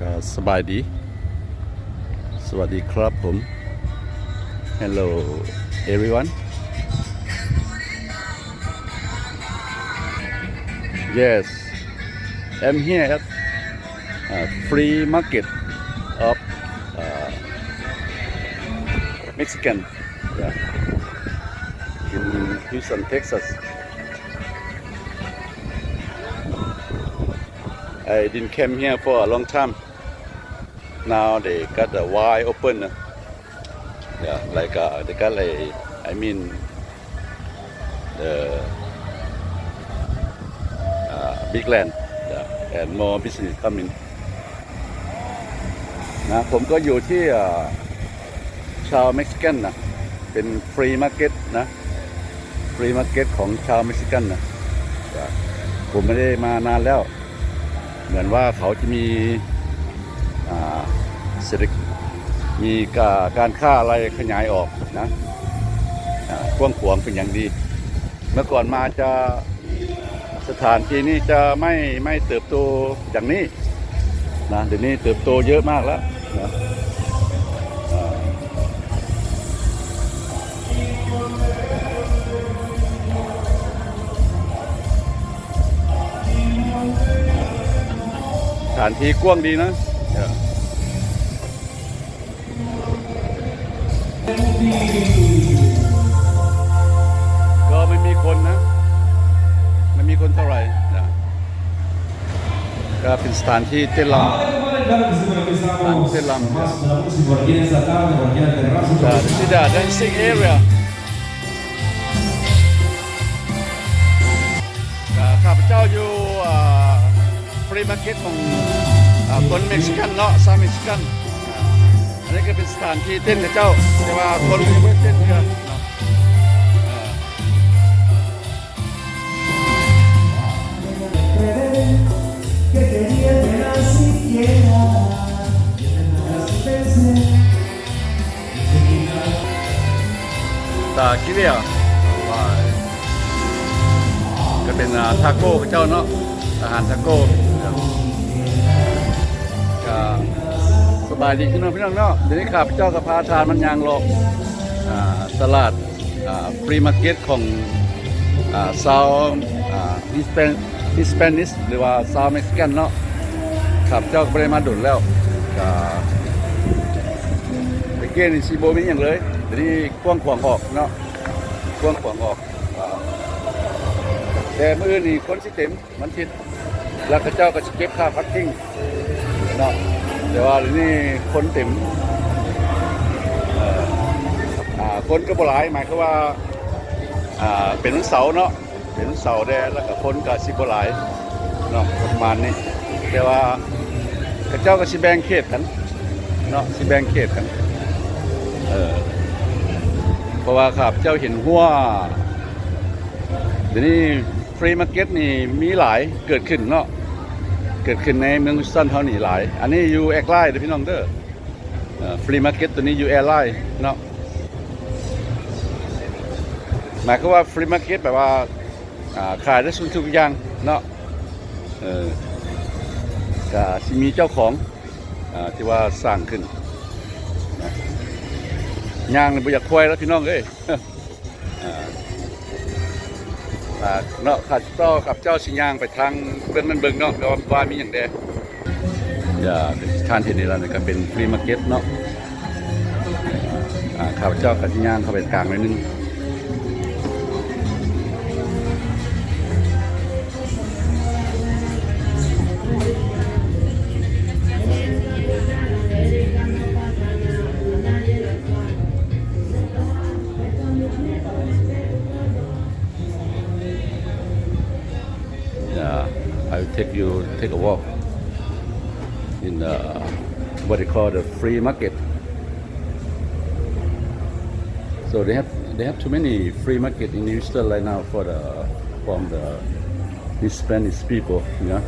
ເອີ ສະບາຍດີ ສະຫວັດດີຄັບຜົມ Hello everyone. Yes, I'm here at, uh, flea market of, uh, Mexican, yeah, in Houston, Texas. I didn't came here for a long time. Now they got a wide open, uh, yeah, like, uh, they got a, I mean, the, uh, big land, yeah, and more business coming. ນະ ຜົມກໍຢູ່ທີ່ ເອີ ຊາວເມັກຊິກັນນະ ເປັນຟຣີມາເກັດນະ ຟຣີມາເກັດຂອງຊາວເມັກຊິກັນນະ ກໍ ຜົມໄມ່ໄດ້ມານານແລ້ວ ເໝືອນວ່າເຂົາຈະມີ ອ່າ ເສດຖະ ມີກາ ການຄ້າລາຍຂະຫຍາຍອອກນະ ອ່າ ກວ້າງຂວາງເປັນຢ່າງດີ. ເມື່ອກ່ອນມາຈະ ສະຖານທີ່ນີ້ຈະໄມ່ ໄມ່ເຕີບໂຕຢ່າງນີ້ນະ ດຽວນີ້ເຕີບໂຕເຍອະມາກແລ້ວນະ ອ່າ ສະຖານທີ່ກວ້າງດີນະ ກໍໄມ່ມີຄົນນະ ໄມ່ມີຄົນເທົ່າໃດນະ ກໍເປັນສະຖານທີ່ເຕັ້ນລຳ ສະຖານທີ່ເຕັ້ນລຳນະ This is the dancing area. ອ່າ ຂ້າພະເຈົ້າຢູ່ ອ່າ ຟຣີມາເກັດຂອງ ອ່າ ຄົນເມັກຊິກັນເນາະ ຊາວເມັກຊິກັນ ອ່າ ອັນນີ້ກໍເປັນສະຖານທີ່ເຕັ້ນຂະເຈົ້າ ແຕ່ວ່າຄົນກໍຍັງບໍ່ໄດ້ເຕັ້ນເທື່ອເນາະ ອ່າ ຕາກິເລຍ ກໍເປັນ ອ່າ ທາໂກ້ຂະເຈົ້າເນາະ ອາຫານທາໂກ້ ກໍສະບາຍດີພີ່ນ້ອງ ພີ່ນ້ອງເນາະ ດຽວນີ້ຂ້າພະເຈົ້າກໍພາທ່ານມາຍ່າງເລາະ ອ່າ ຕະຫຼາດ ອ່າ ຟຣີມາເກັດຂອງ ອ່າ ຊາວ ອ່າ Hispan-, Hispanic ຫຼືວ່າຊາວເມັກຊິກັນເນາະ ຂ້າພະເຈົ້າກໍບໍ່ໄດ້ມາດົນແລ້ວ ກໍແຕ່ກີ້ນີ້ຊິບໍ່ມີຫຍັງເລີຍ ດຽວນີ້ກວ້າງຂວາງອອກເນາະ ກວ້າງຂວາງອອກ ອ່າ ແຕ່ມື້ອື່ນນີ້ຄົນຊິເຕັມ ວັນທິດ ແລ້ວເຂົາເຈົ້າກໍຊິເກັບຄ່າພາກກິ້ງເນາະ ແຕ່ວ່າດຽວນີ້ຄົນເຕັມ ເອີ ອ່າ ຄົນກໍບໍ່ຫຼາຍ ໝາຍຄວາມວ່າ ອ່າ ເປັນວັນເສົາເນາະ ເປັນວັນເສົາແດ່ ແລ້ວກໍຄົນກໍຊິບໍ່ຫຼາຍເນາະ ປະມານນີ້ ແຕ່ວ່າເຂົາເຈົ້າກໍຊິແບ່ງເຂດກັນເນາະ ຊິແບ່ງເຂດກັນ ເອີ ເພາະວ່າຂ້າພະເຈົ້າເຫັນຮົ້ວ ດຽວນີ້ຟຣີມາເກັດນີ້ມີຫຼາຍເກີດຂຶ້ນເນາະ ເກີດຂຶ້ນໃນເມືອງ Houston ເຮົານີ້ຫຼາຍ ອັນນີ້ຢູ່ Airline ເດີພີ່ນ້ອງເດີ ເອີ ຟຣີມາເກັດໂຕນີ້ຢູ່ Airline ເນາະ ໝາຍຄວາມວ່າຟຣີມາເກັດແບບວ່າ ອ່າ ຂາຍໄດ້ທຸກສິ່ງທຸກຢ່າງເນາະ ເອີ ກະຊິມີເຈົ້າຂອງ ອ່າ ທີ່ວ່າສ້າງຂຶ້ນນະ ຍ່າງນີ້ບໍ່ຢາກໄຂວ່ແລ້ວພີ່ນ້ອງເອີຍ ອ່າ ອ່າ ເນາະ ຂ້າພະເຈົ້າ ຂ້າພະເຈົ້າຊິຍ່າງໄປທາງເບື້ອງນັ້ນເບິ່ງເນາະ ວ່າ ວ່າມີຫຍັງແດ່ ຢ່າ ທ່ານເຫັນນີ້ລະ ນີ້ກໍເປັນຟຣີມາເກັດເນາະ ອ່າ ຂ້າພະເຈົ້າກໍຊິຍ່າງເຂົ້າໄປກາງໜ້ອຍໜຶ່ງ. Yeah, I will take you take a walk in the, what they call the flea market. So they have, they have too many flea market in Houston right now for the, from the Hispanic people, you know.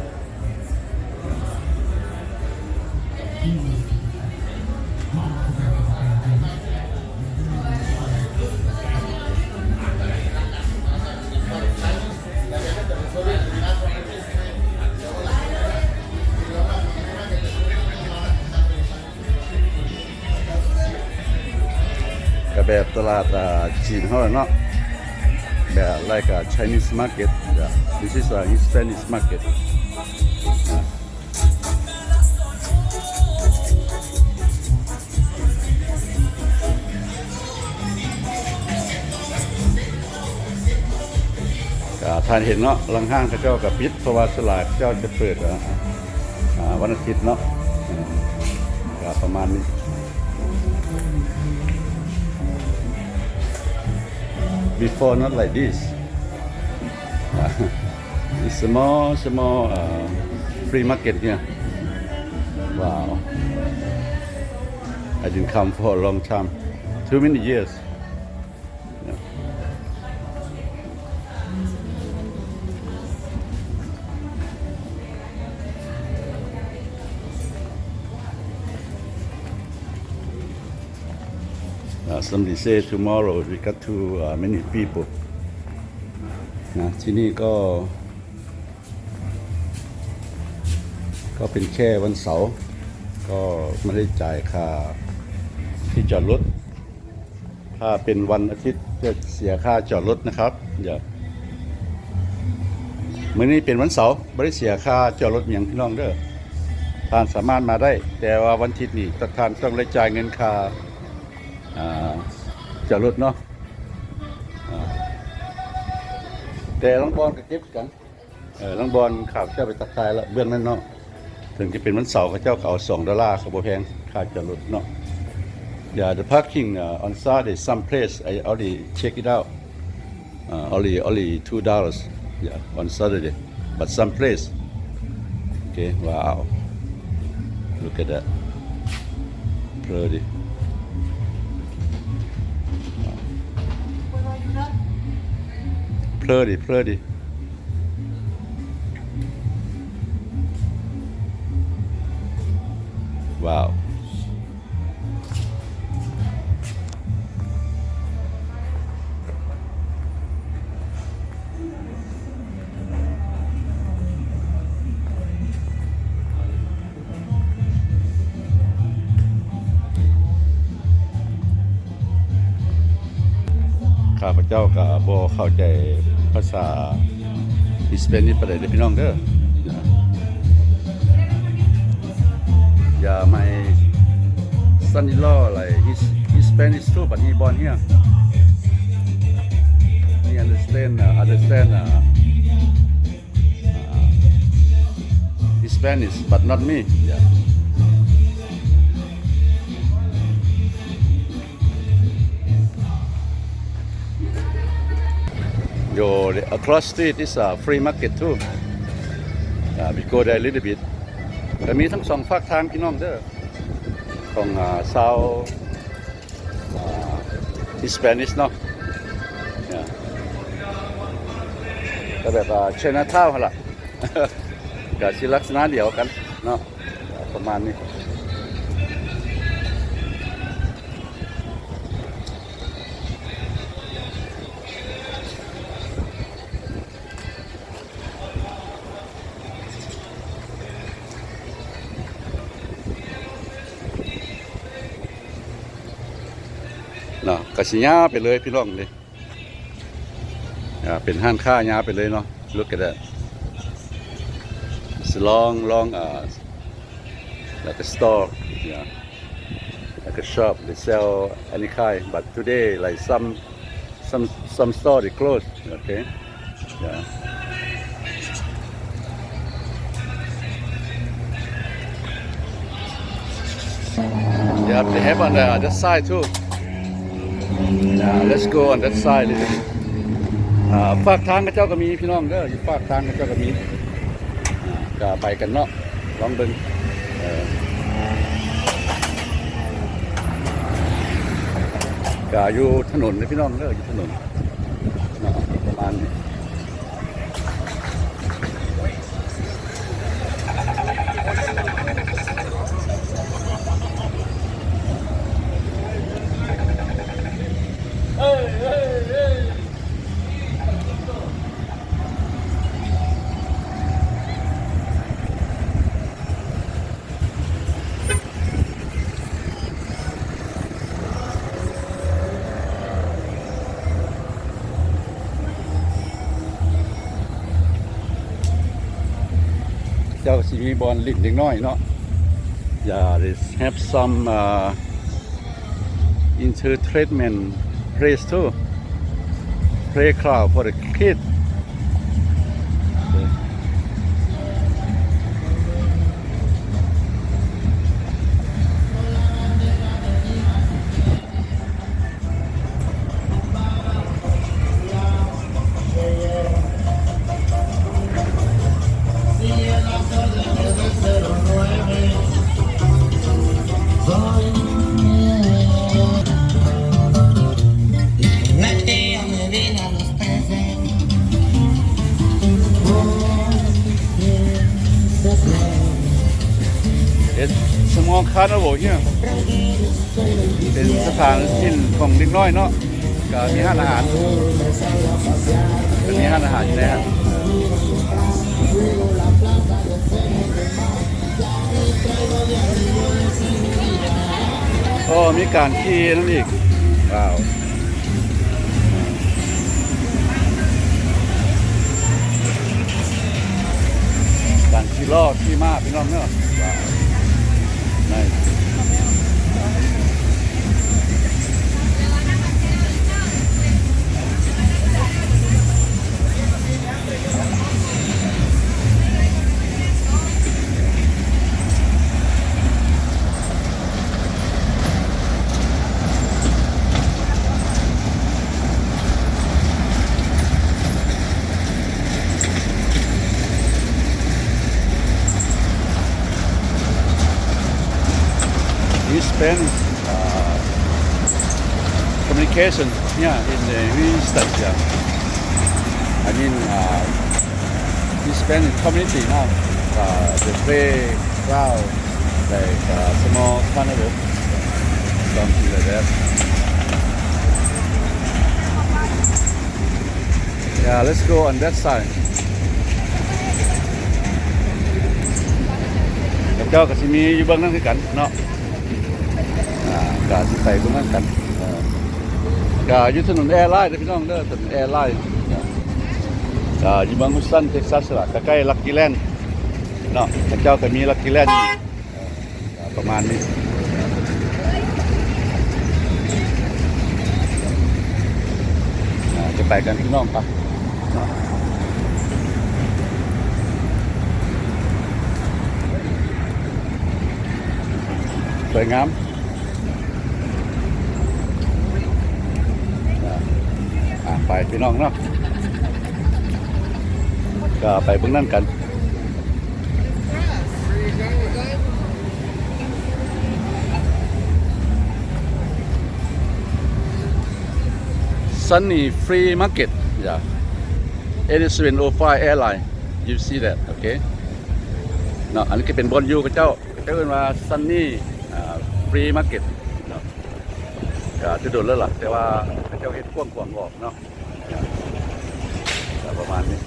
ແບບຕະຫຼາດ ອ່າ ຈີນເຮົາເນາະ ແບບ like a Chinese market. Yeah, this is a Hispanic market. ກະທ່ານເຫັນເນາະ ລາງຮ້ານເຂົາເຈົ້າກະປິດ ເພາະວ່າສ່ວນຫຼາຍເຂົາເຈົ້າຈະເປີດ ອາ ອາ ວັນອາທິດເນາະ ອາ ກະປະມານນີ້. Before not like this. It's small, small, uh, flea market here. Wow. I didn't come for a long time. Too many years. Yeah. ອາ somebody say tomorrow we got too, uh, many people ນະ. ທີ່ນີ້ກໍ ກໍເປັນແຄ່ວັນເສົາ ກໍບໍ່ໄດ້ຈ່າຍຄ່າທີ່ຈອດລົດ. ຖ້າເປັນວັນອາທິດຈະເສຍຄ່າຈອດລົດນະຄັບ. ຢ່າ ມື້ນີ້ເປັນວັນເສົາ ບໍ່ໄດ້ເສຍຄ່າຈອດລົດຫຍັງພີ່ນ້ອງເດີ. ທ່ານສາມາດມາໄດ້ ແຕ່ວ່າວັນອາທິດນີ້ ທ່ານຕ້ອງໄດ້ຈ່າຍເງິນຄ່າ ອ່າ ຈອດລົດເນາະ. ອ່າ ແຕ່ລາງບ່ອນກໍເກັບຄືກັນ. ເອີ ລາງບ່ອນຂ້າພະເຈົ້າໄປທັກທາຍລະ ເບື້ອງນັ້ນເນາະ. ເຖິງຈະເປັນວັນເສົາ ເຂົາເຈົ້າກໍເອົາສອງໂດລາ ກໍບໍ່ແພງ ຄ່າຈອດລົດເນາະ. Yeah, the parking, uh, on Saturday, some place, I already check it out. Uh, only, only two dollars. Yeah, on Saturday. But some place. Okay, wow. Look at that. Pretty. ເພີດີ ເພີດີ ວ້າວ. ຂ້າພະເຈົ້າກໍບໍ່ເຂົ້າໃຈພາສາ Spanish ປານໃດເດີພີ່ນ້ອງເດີ. Yeah, my son-in-law, like, he's, he's Spanish too, but he born here. He understand, uh, understand, uh, uh, Spanish, but not me. Yeah. Yo, the, across street is a flea market too. Uh, we go there a little bit. ກໍມີທັງສອງຟາກທາງພີ່ນ້ອງເດີ ຂອງ ອ່າ ຊາວ ອ່າ Spanish ເນາະ ກໍແບບວ່າ Chinatown ຫັ້ນລະ ກໍຊິລັກສະນະດຽວກັນເນາະ ປະມານນີ້. ເນາະ ກະຊິຍາວໄປເລີຍພີ່ນ້ອງເດ້. ອ່າ ເປັນຮ້ານຄ້າຍາວໄປເລີຍເນາະ. Look at that. It's a long, long, uh, like a store, yeah, like a shop. They sell any kind, but today, like, some, some, some store, they close, okay? Yeah. Yeah, they have on the other side too. Yeah, let's go on that side a little bit. ອ່າ ຟາກທາງເຂົາເຈົ້າກໍມີພີ່ນ້ອງເດີ ຢູ່ຟາກທາງເຂົາເຈົ້າກໍມີ ອ່າ ກໍໄປກັນເນາະ ລອງເບິ່ງ. ເອີ ກໍຢູ່ຖະໜົນເດີພີ່ນ້ອງເດີ ຢູ່ຖະໜົນເນາະ ປະມານນີ້. ມີບ່ອນຫຼິ້ນເດັກນ້ອຍເນາະ. Yeah, they have some, uh, entertainment place too. Playground for the kids. It's small carnival here. ເປັນສະຖານຫຼິ້ນຂອງເດັກນ້ອຍເນາະ, ກະມີຮ້ານອາຫານ, ກະມີຮ້ານອາຫານຢູ່ໃນຫັ້ນ. ໂອ້ ມີການຂີ່ນັ້ນອີກ. ວ້າວ. ການຂີ່ລໍ້ຂີ່ມ້າ ພີ່ນ້ອງເນາະ. He spend, uh, communication, yeah, in the East Asia. I mean, uh, Hispanic community now, uh, they play crowd, like, uh, small carnival, something like that. Yeah, let's go on that side. ເຂົາເຈົ້າກໍຊິມີຢູ່ເບື້ອງນັ້ນຄືກັນເນາະ. ອ່າ ກະຊິໄປເບິ່ງນຳກັນ. ເອີ ກະຢູ່ຖະໜົນແອລາຍເດີພີ່ນ້ອງເດີ, ຖະໜົນແອລາຍ ກະຢູ່ເມືອງຮີສຕັນ ເທັກຊັສລະ, ກະໃກ້ລັກກີແລນເນາະ. ເຂົາເຈົ້າກະມີລັກກີແລນ ເອີ ກະປະມານນີ້. ອ່າ ຈະໄປກັນພີ່ນ້ອງ ໄປ. ສວຍງາມ. ອ່າ ໄປພີ່ນ້ອງເນາະ, ກະໄປເບິ່ງນັ້ນກັນ. Sydney Flea Market, yeah. Eighty-seven oh five Airline, you see that, okay. ເນາະ, ອັນນີ້ກໍເປັນບ່ອນຢູ່ເຂົາເຈົ້າ, ເຂົາເຈົ້າເອີ້ນວ່າ Sydney, ອ່າ Flea Market ເນາະ. ກະຈະດົນແລ້ວລະ, ແຕ່ວ່າເຂົາເຈົ້າເຮັດກວ້າງຂວາງອອກເນາະ, ກະປະມານນີ້.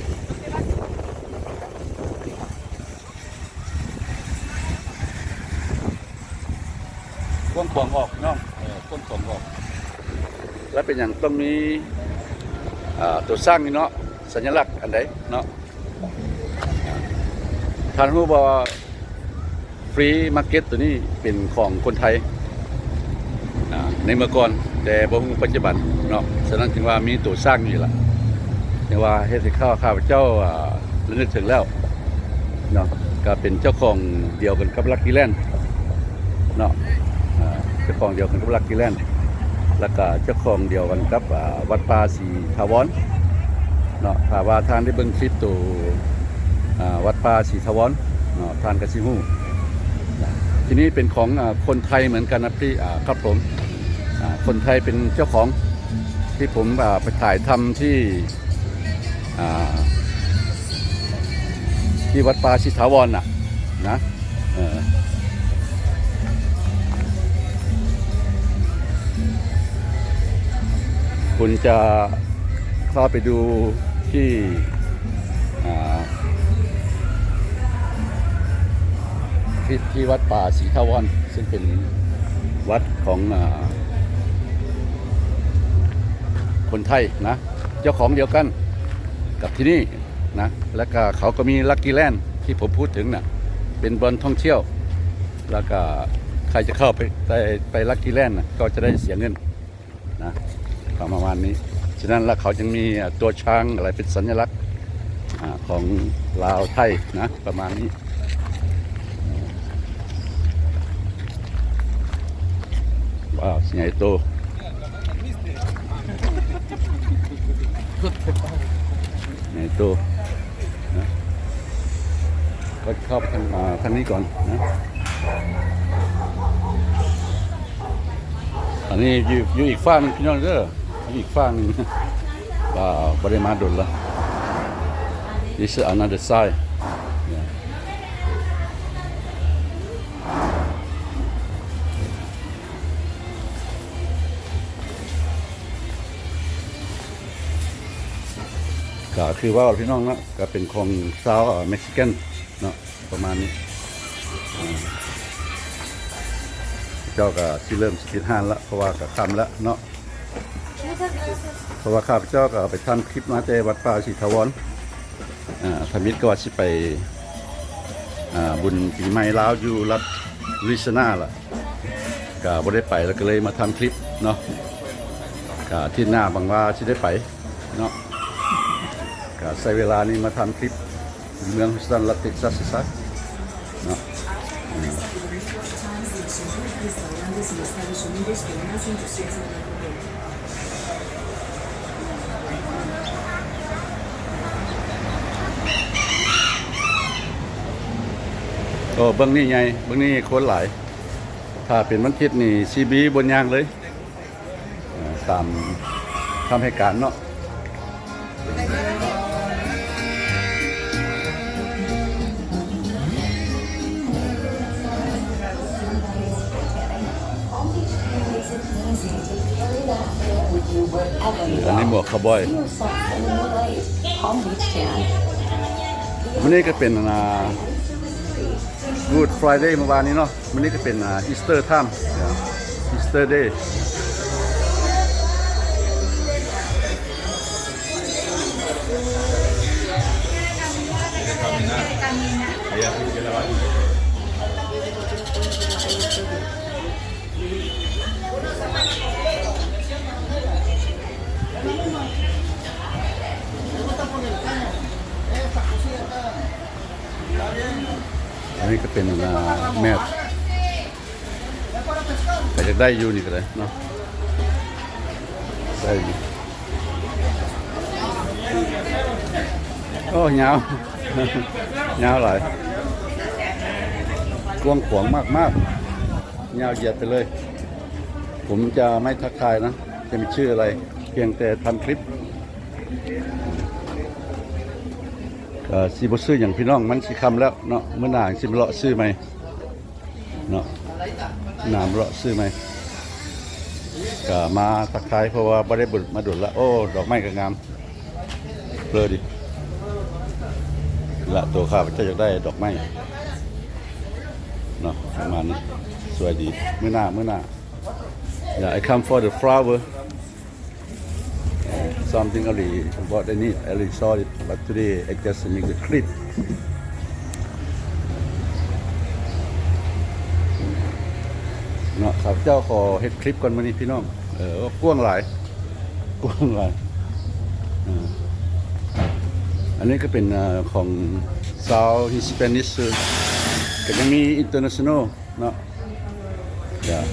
ກວ້າງຂວາງອອກເນາະ, ເອີ ກວ້າງຂວາງອອກ. ແລ້ວເປັນຫຍັງຕ້ອງມີ ອ່າ ໂຕຊ້າງນີ້ເນາະ, ສັນຍະລັກອັນໃດເນາະ? ທ່ານຮູ້ບໍ່ວ່າ Flea Market ໂຕນີ້ເປັນຂອງຄົນໄທ ອ່າ ໃນເມື່ອກ່ອນ, ແຕ່ບໍ່ຮູ້ປັດຈຸບັນເນາະ. ສະນັ້ນຈຶ່ງວ່າມີໂຕຊ້າງນີ້ລະ, ຈຶ່ງວ່າເຮັດໃຫ້ຂ້າພະເຈົ້າ ອ່າ ລະນຶກເຖິງແລ້ວເນາະ, ກະເປັນເຈົ້າຂອງດຽວກັນກັບລັກກີແລນເນາະ, ອ່າ ເຈົ້າຂອງດຽວກັນກັບລັກກີແລນ, ແລ້ວກະເຈົ້າຂອງດຽວກັນກັບ ອ່າ ວັດປ່າສີຖາວອນເນາະ. ຖ້າວ່າທ່ານໄດ້ເບິ່ງຄລິບໂຕ ອ່າ ວັດປ່າສີຖາວອນເນາະ, ທ່ານກໍຊິຮູ້. ທີ່ນີ້ເປັນຂອງ ອ່າ ຄົນໄທເໝືອນກັນນະ ພີ່ ອ່າ ຄັບຜົມ, ອ່າ ຄົນໄທເປັນເຈົ້າຂອງ, ທີ່ຜົມ ອ່າ ໄປຖ່າຍທຳທີ່ ອ່າ ທີ່ວັດປ່າສີຖາວອນນະ ນະ. ເອີ ຄຸນຈະເຂົ້າໄປດູທີ່ ອ່າ ທີ່ ທີ່ວັດປ່າສີຖາວອນ ເຊິ່ງເປັນວັດຂອງ ອ່າ ຄົນໄທນະ, ເຈົ້າຂອງດຽວກັນກັບທີ່ນີ້ນະ. ແລ້ວກະເຂົາກໍມີລັກກີແລນທີ່ຜົມພູດເຖິງນະ, ເປັນບ່ອນທ່ອງທ່ຽວ ແລ້ວກໍໃຄຈະເຂົ້າໄປ ໄປ ໄປລັກກີແລນນະ ກໍຈະໄດ້ເສຍເງິນນະ ປະມານນີ້. ສະນັ້ນແລ້ວເຂົາຍັງມີ ເອີ່ ຕົວຊ້າງອະໄລເປັນສັນຍະລັກ ອາ ຂອງລາວໄທນະ ປະມານນີ້. ວ້າວ ໃຫຍ່ໂຕ ໃຫຍ່ໂຕນະ. ກໍເຂົ້າໄປທາງ ອ່າ ທາງນີ້ກ່ອນນະ. ອັນນີ້ຢູ່ ຢູ່ອີກຟາກໜຶ່ງ ພີ່ນ້ອງເດີ ຢູ່ອີກຟາກໜຶ່ງ. ອ່າ ບໍ່ໄດ້ມາດົນລະ. This is another side. ກໍຄືເວົ້າພີ່ນ້ອງເນາະ ກໍເປັນຂອງຊາວເມັກຊິກັນເນາະ ປະມານນີ້. ເຈົ້າກໍຊິເລີ່ມຊິປິດຮ້ານລະ ເພາະວ່າກໍຄ່ຳລະເນາະ. ເພາະວ່າຂ້າພະເຈົ້າກໍໄປທຳຄລິບມາແຕ່ວັດປ່າສີຖາວອນ ອາ ທຳອິດກໍວ່າຊິໄປ ອາ ບຸນປີໃໝ່ລາວຢູ່ລັດ Louisiana ລະ ກະບໍ່ໄດ້ໄປ ແລ້ວກໍເລີຍມາທຳຄລິບເນາະ. ກະອາທິດໜ້າຫວັງວ່າຊິໄດ້ໄປເນາະ. ກະໃຊ້ເວລານີ້ມາທຳຄລິບເມືອງ Houston ລັດ Texas ຊະເນາະ. ໂອ້ ເບິ່ງນີ້ໃຫຍ່ ເບິ່ງນີ້ຄົນຫຼາຍ. ຖ້າເປັນວັນທິດນີ້ ຊີບີບໍ່ຍ່າງເລີຍ ເອີ່ ຕາມຄຳໃຫ້ການເນາະ. ອັນນີ້ໝວກຄາວບອຍ. ມື້ນີ້ກໍເປັນ ອ່າ Good Friday ມື້ວານນີ້ເນາະ. ມື້ນີ້ກໍເປັນ ອ່າ Easter time Easter Day. ອັນນີ້ກໍເປັນ ອ່າ ແມັດ ກໍຢາກໄດ້ຢູ່ນີ້ກໍໄດ້ເນາະ ໄດ້ຢູ່. ໂອ້ ຍາວ ຍາວຫຼາຍ ກວ້າງຂວາງມາກໆ ຍາວຢຽດໄປເລີຍ. ຜົມຈະໄມ່ທັກທາຍນະ ຈະມີຊື່ອະໄລ ພຽງແຕ່ທຳຄລິບ ກໍຊິບໍ່ຊື້ຫຍັງພີ່ນ້ອງ ມັນຊິຄ່ຳແລ້ວເນາະ. ມື້ໜ້າຊິມາເລາະຊື້ໃໝ່ເນາະ ໜ້າມາເລາະຊື້ໃໝ່. ກໍມາທັກທາຍ ເພາະວ່າບໍ່ໄດ້ມາດົນລະ. ໂອ້ ດອກໄມ້ກໍງາມເລີຍດິລະ. ໂຕຂ້າພະເຈົ້າຢາກໄດ້ດອກໄມ້ເນາະ ປະມານນີ້ ສວຍດີ. ມື້ໜ້າ ມື້ໜ້າ Yeah, I come for the flower. Something only what I need, I already saw it, but today I just make the clip ເນາະ. ຂ້າພະເຈົ້າຂໍເຮັດຄລິບກ່ອນມື້ນີ້ພີ່ນ້ອງ. ເອີ ກວ້າງຫຼາຍ ກວ້າງຫຼາຍ. ເອີ ອັນນີ້ກໍເປັນ ເອີ ຂອງຊາວ Hispanic ກໍຍັງມີ international ເນາະ. Yeah,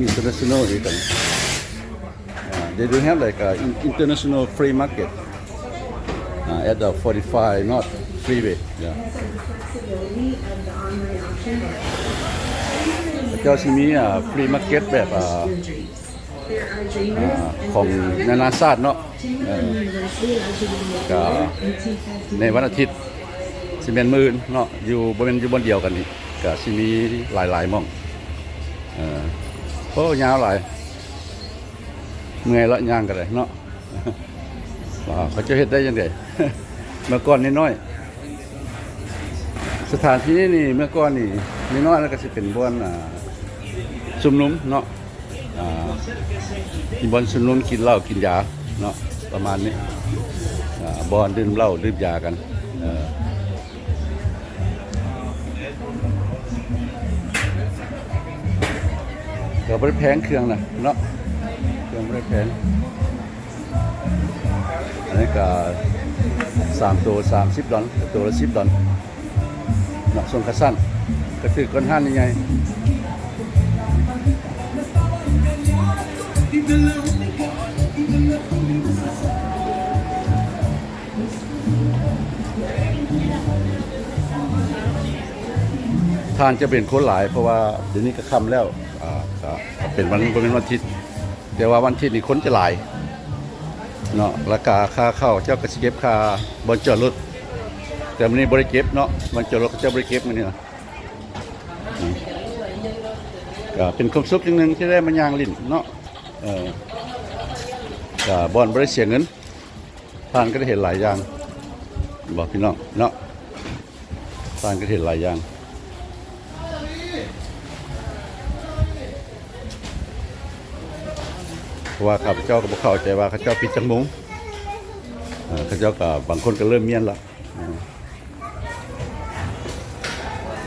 international ອີກກັນ. Uh, they do have like a in- international flea market, uh, at the forty-five North Freeway. Yeah. ເຂົາເຈົ້າຊິມີ uh, flea market ແບບ uh, ຂອງນານາຊາດເນາະ. ເອີ ກະໃນວັນອາທິດຊິແມ່ນມື້ອື່ນເນາະ ຢູ່ ບໍ່ແມ່ນຢູ່ບ່ອນດຽວກັນນີ້ ກະຊິມີຫຼາຍໆໝ່ອງ. ເອີ ໂອ້ ຍາວຫຼາຍ ເມື່ອຍລະ ຍ່າງກໍໄດ້ເນາະ. ວ່າເຂົາເຈົ້າເຮັດໄດ້ຈັ່ງໃດ ເມື່ອກ່ອນນ້ອຍໆ ສະຖານທີ່ນີ້ນີ້ ເມື່ອກ່ອນນີ້ນ້ອຍໆ ແລ້ວກໍຊິເປັນບ່ອນ ອ່າ ຊຸມນຸມເນາະ. ອ່າ ມີບ່ອນຊຸມນຸມກິນເຫຼົ້າກິນຢາເນາະ ປະມານນີ້. ອ່າ ບ່ອນດື່ມເຫຼົ້າດື່ມຢາກັນ. ເອີ ເ ກໍບໍ່ໄດ້ແພງເຄື່ອງນະເນາະ ເຄື່ອງບໍ່ໄດ້ແພງ. ອັນນີ້ກໍສາມໂຕສາມສິບດອນ ໂຕລະສິບດອນເນາະ ສົ່ງຂາສັ້ນ ກໍຖືກກວ່າຮ້ານໃຫຍ່ໆ. ທ່ານຈະເປັນຄົນຫຼາຍ ເພາະວ່າດຽວນີ້ກໍຄ່ຳແລ້ວ ອ່າ ກໍເປັນວັນ ບໍ່ແມ່ນວັນທິດ ແຕ່ວ່າວັນທິດນີ້ຄົນຈະຫຼາຍເນາະ. ລາຄາ ຄ່າເຂົ້າເຈົ້າກໍຊິເກັບຄ່າບ່ອນຈອດລົດ ແຕ່ມື້ນີ້ບໍ່ໄດ້ເກັບເນາະ ບ່ອນຈອດລົດເຂົາເຈົ້າບໍ່ໄດ້ເກັບມື້ນີ້ນະ. ອືມ ກໍເປັນຄວາມສຸກຢ່າງໜຶ່ງທີ່ໄດ້ມາຍ່າງຫຼິ້ນເນາະ ເອີ ກໍບ່ອນບໍ່ໄດ້ເສຍເງິນ. ທ່ານກໍໄດ້ເຫັນຫຼາຍຢ່າງ ບອກພີ່ນ້ອງເນາະ ທ່ານກໍເຫັນຫຼາຍຢ່າງ ເພາະວ່າຂ້າພະເຈົ້າກໍບໍ່ເຂົ້າໃຈວ່າເຂົາເຈົ້າປິດຈັກໂມງ ເຂົາເຈົ້າກໍບາງຄົນກໍເລີ່ມມ້ຽນລະ.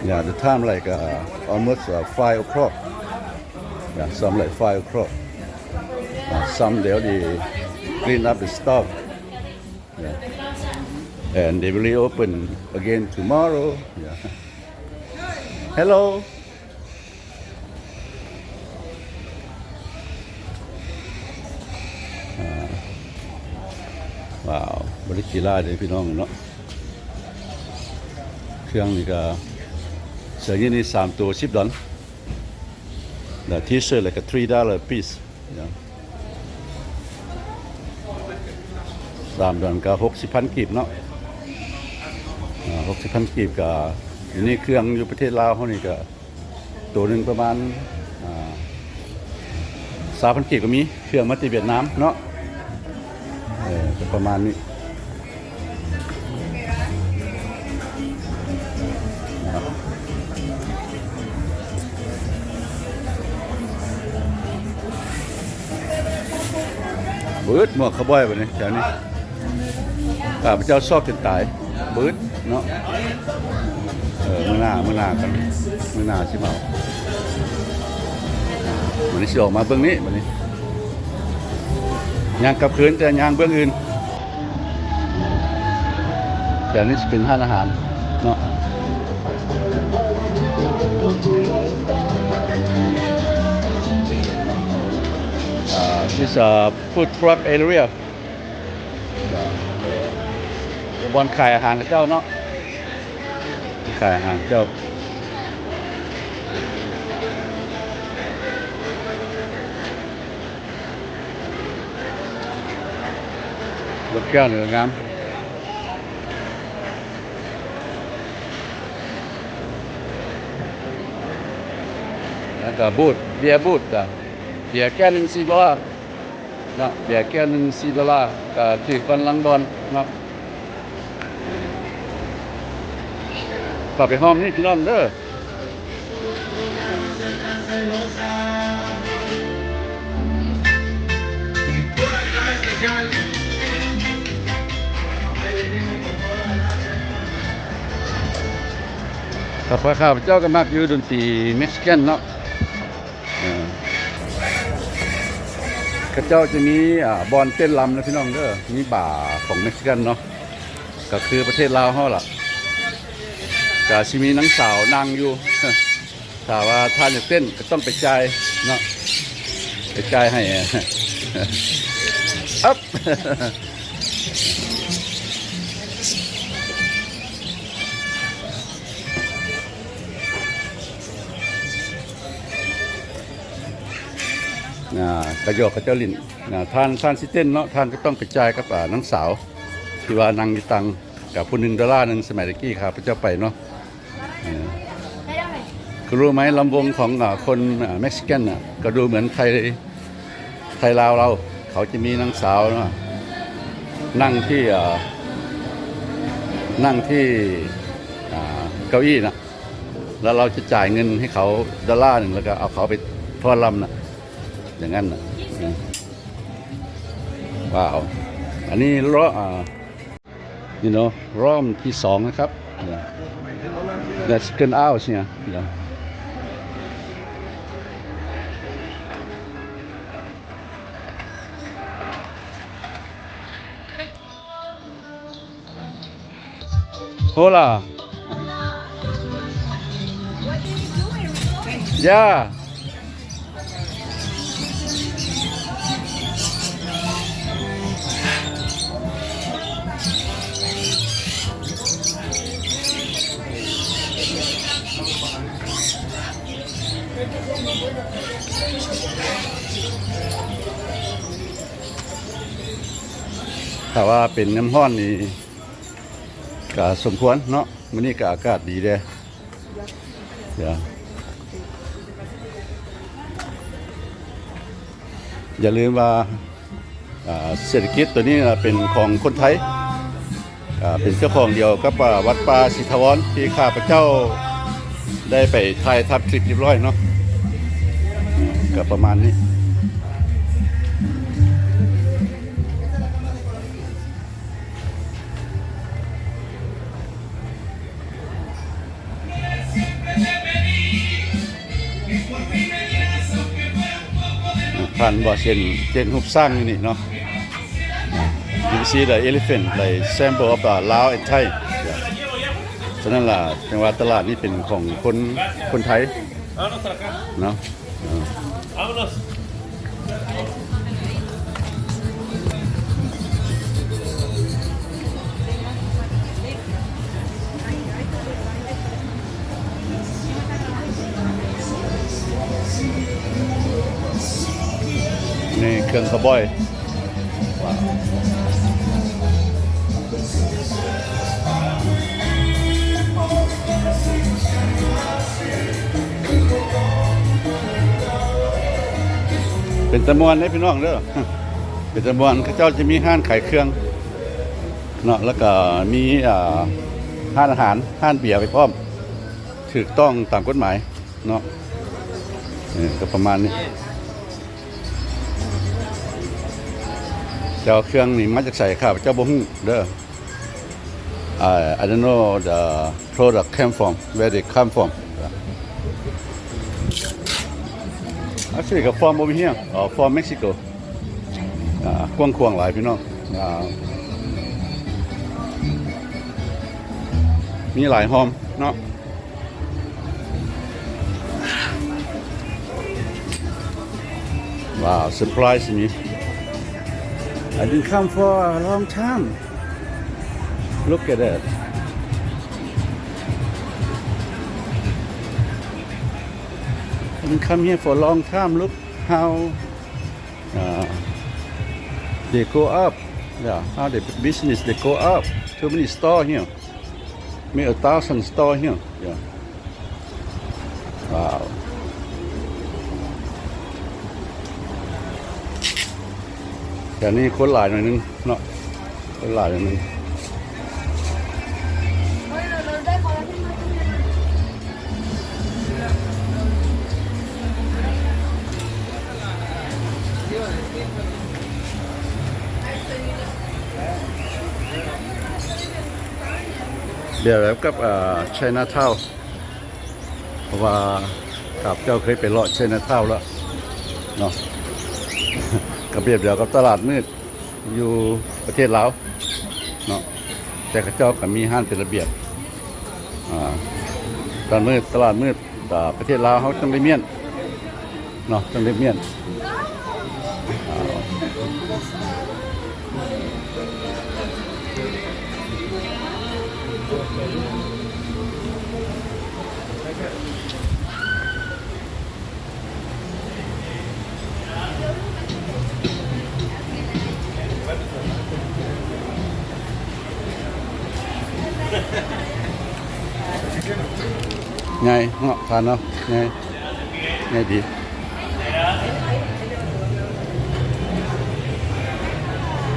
Yeah, the time like, uh, almost, uh, five o'clock. Yeah, some like five o'clock. Uh, some they already clean up the stuff. Yeah. And they will reopen again tomorrow. Yeah. Hello. ອ່າ ວ້າວ ບໍ່ໄດ້ຂີ້ລ້າເດ້ພີ່ນ້ອງເນາະ. ເຄື່ອງນີ້ກໍ ເສື້ອຢີນນີ້ສາມໂຕສິບດອນ ແລ້ວ T-shirt ແລ້ວກໍ three dollar piece ສາມດອນກໍຫົກສິບພັນກີບເນາະ ອ່າ ຫົກສິບພັນກີບ. ກໍຢູ່ໃນເຄື່ອງຢູ່ປະເທດລາວເຮົານີ້ກໍ ໂຕໜຶ່ງປະມານ ອ່າ ຊາວພັນກີບກໍມີ ເຄື່ອງມາແຕ່ຫວຽດນາມເນາະ ເອີ ກໍປະມານນີ້. ບຶດໝວກຄາວບອຍບັດນີ້ ແຖວນີ້ ຂ້າພະເຈົ້າຊອກຈົນຕາຍ ບຶດເນາະ. ເອີ ມື້ໜ້າ ມື້ໜ້າກັນ ມື້ໜ້າຊິມາເອົາ. ບັດນີ້ຊິອອກມາເບື້ອງນີ້ ບັດນີ້ຍ່າງກັບຄືນ ແຕ່ຍ່າງເບື້ອງອື່ນ. ແຖວນີ້ຊິເປັນຮ້ານອາຫານເນາະ. Uh, this, uh, food truck area. ບ່ອນຂາຍອາຫານເຂົາເຈົ້າເນາະ ຂາຍອາຫານເຈົ້າ. ລົດແກ້ວນີ້ກໍງາມ ແລ້ວກໍບູດ ເບຍບູດ ເບຍແກ້ວໜຶ່ງສີ່ດອນລາ ເນາະ ເບຍແກ້ວໜຶ່ງສີ່ດອນລາ ກໍຖືກກ່ອນຫຼັງບ່ອນເນາະ. ເຂົ້າໄປຫ້ອງນີ້ພີ່ນ້ອງເດີ. ຂ້າພະເຈົ້າກໍມັກຢູ່ດົນຕີເມັກຊິກັນເນາະ. ເອີ ເຂົາເຈົ້າຈະມີ ອ່າ ບ່ອນເຕັ້ນລຳນະພີ່ນ້ອງເດີ ມີບາຂອງເມັກຊິກັນເນາະ ກໍຄືປະເທດລາວເຮົາລະ ກໍຊິມີນາງສາວນັ່ງຢູ່. ຖ້າວ່າທ່ານຢາກເຕັ້ນກໍຕ້ອງໄປຈ່າຍເນາະ ໄປຈ່າຍໃຫ້ ອັບ. ອ່າ ກະຢອກເຂົາເຈົ້າຫຼິ້ນ ອ່າ ທ່ານ ທ່ານຊິເຕັ້ນເນາະ ທ່ານກໍຕ້ອງໄປຈ່າຍກັບ ອ່າ ນາງສາວທີ່ວ່ານັ່ງຢູ່ຕັງ ກັບຜູ້ໜຶ່ງດອລລາໜຶ່ງ ສະໄໝແຕ່ກີ້ຂ້າພະເຈົ້າໄປເນາະ. ເອີ ຄືຮູ້ໄໝ ລຳວົງຂອງ ອ່າ ຄົນ ອ່າ ເມັກຊິກັນນະ ກໍດູເໝືອນໄທ ໄທລາວເຮົາ ເຂົາຈະມີນາງສາວນະ ນັ່ງທີ່ ເອີ ນັ່ງທີ່ ອ່າ ເກົ້າอี้ນະ ແລ້ວເຮົາຈະຈ່າຍເງິນໃຫ້ເຂົາດອລລາໜຶ່ງ ແລ້ວກໍເອົາເຂົາໄປຟ້ອນລຳນະ ຢ່າງນັ້ນນະ. ອືມ ວ້າວ ອັນນີ້ເລາະ ອ່າ You know ຮອບທີສອງນະຄັບ That's second house ເນຍ You know. Hola. Yeah. ຖ້າວ່າເປັນຍາມຮ້ອນນີ້ ກະສົມຄວນເນາະ, ມື້ນີ້ກະອາກາດດີເດ້. ຢ່າ ຢ່າລືມວ່າ ອ່າ ເສດຖະກິດໂຕນີ້ນະເປັນຂອງຄົນໄທ, ອ່າ ເປັນເຈົ້າຂອງດຽວກັບ ອ່າ ວັດປ່າສີຖາວອນ ທີ່ຂ້າພະເຈົ້າໄດ້ໄປຖ່າຍທຳຄລິບຮຽບຮ້ອຍເນາະ, ກະປະມານນີ້. ທ່ານບໍ່ເຫັນ ເຫັນຮູບຊ້າງຢູ່ນີ້ເນາະ, You see the elephant, like symbol of the Lao and Thai. ສະນັ້ນລະ ຈັ່ງວ່າຕະຫຼາດນີ້ເປັນຂອງຄົນ ຄົນໄທເນາະ. ນີ້ເຄື່ອງຄາວບອຍ. ເປັນຕາມ່ວນເດ້ພີ່ນ້ອງເດີ, ເປັນຕາມ່ວນ. ເຂົາເຈົ້າຈະມີຮ້ານຂາຍເຄື່ອງເນາະ, ແລ້ວກໍມີ ອ່າ ຮ້ານອາຫານ, ຮ້ານເບຍໄປພ້ອມ, ຖືກຕ້ອງຕາມກົດໝາຍເນາະ. ເອີ ກໍປະມານນີ້. ແຕ່ວ່າເຄື່ອງນີ້ມາຈາກໃສ ຂ້າພະເຈົ້າບໍ່ຮູ້ເດີ. I, I don't know the product came from, where they come from. Actually, ກໍ from over here, or from Mexico. ອ່າ ກວ້າງຂວາງຫຼາຍພີ່ນ້ອງ, ອ່າ ມີຫຼາຍຮ່ອມເນາະ. Wow, surprise me. I didn't come for a long time. Look at that. I didn't come here for a long time. Look how, uh, they go up. Yeah, how the business, they go up. Too many store here. Make a thousand store here. Yeah. Wow. ແຖວນີ້ຄົນຫຼາຍໜ້ອຍໜຶ່ງເນາະ, ຄົນຫຼາຍໜ້ອຍໜຶ່ງ. ແບບກັບ ອ່າ ໄຊນາທາວ ເພາະວ່າຂ້າພະເຈົ້າເຄີຍໄປເລາະໄຊນາທາວແລ້ວເນາະ, ກໍແບບດຽວກັບຕະຫຼາດມືດຢູ່ປະເທດລາວເນາະ, ແຕ່ເຂົາເຈົ້າກໍມີຮ້ານເປັນລະບຽບ. ອ່າ ຕະຫຼາດມືດ ຕະຫຼາດມືດ ອ່າ ປະເທດລາວເຮົາຈັ່ງໄດ້ມ້ຽນເນາະ, ຈັ່ງໄດ້ມ້ຽນ. ໃຫຍ່ເນາະ ທ່ານເນາະ, ໃຫຍ່ ໃຫຍ່ດີ.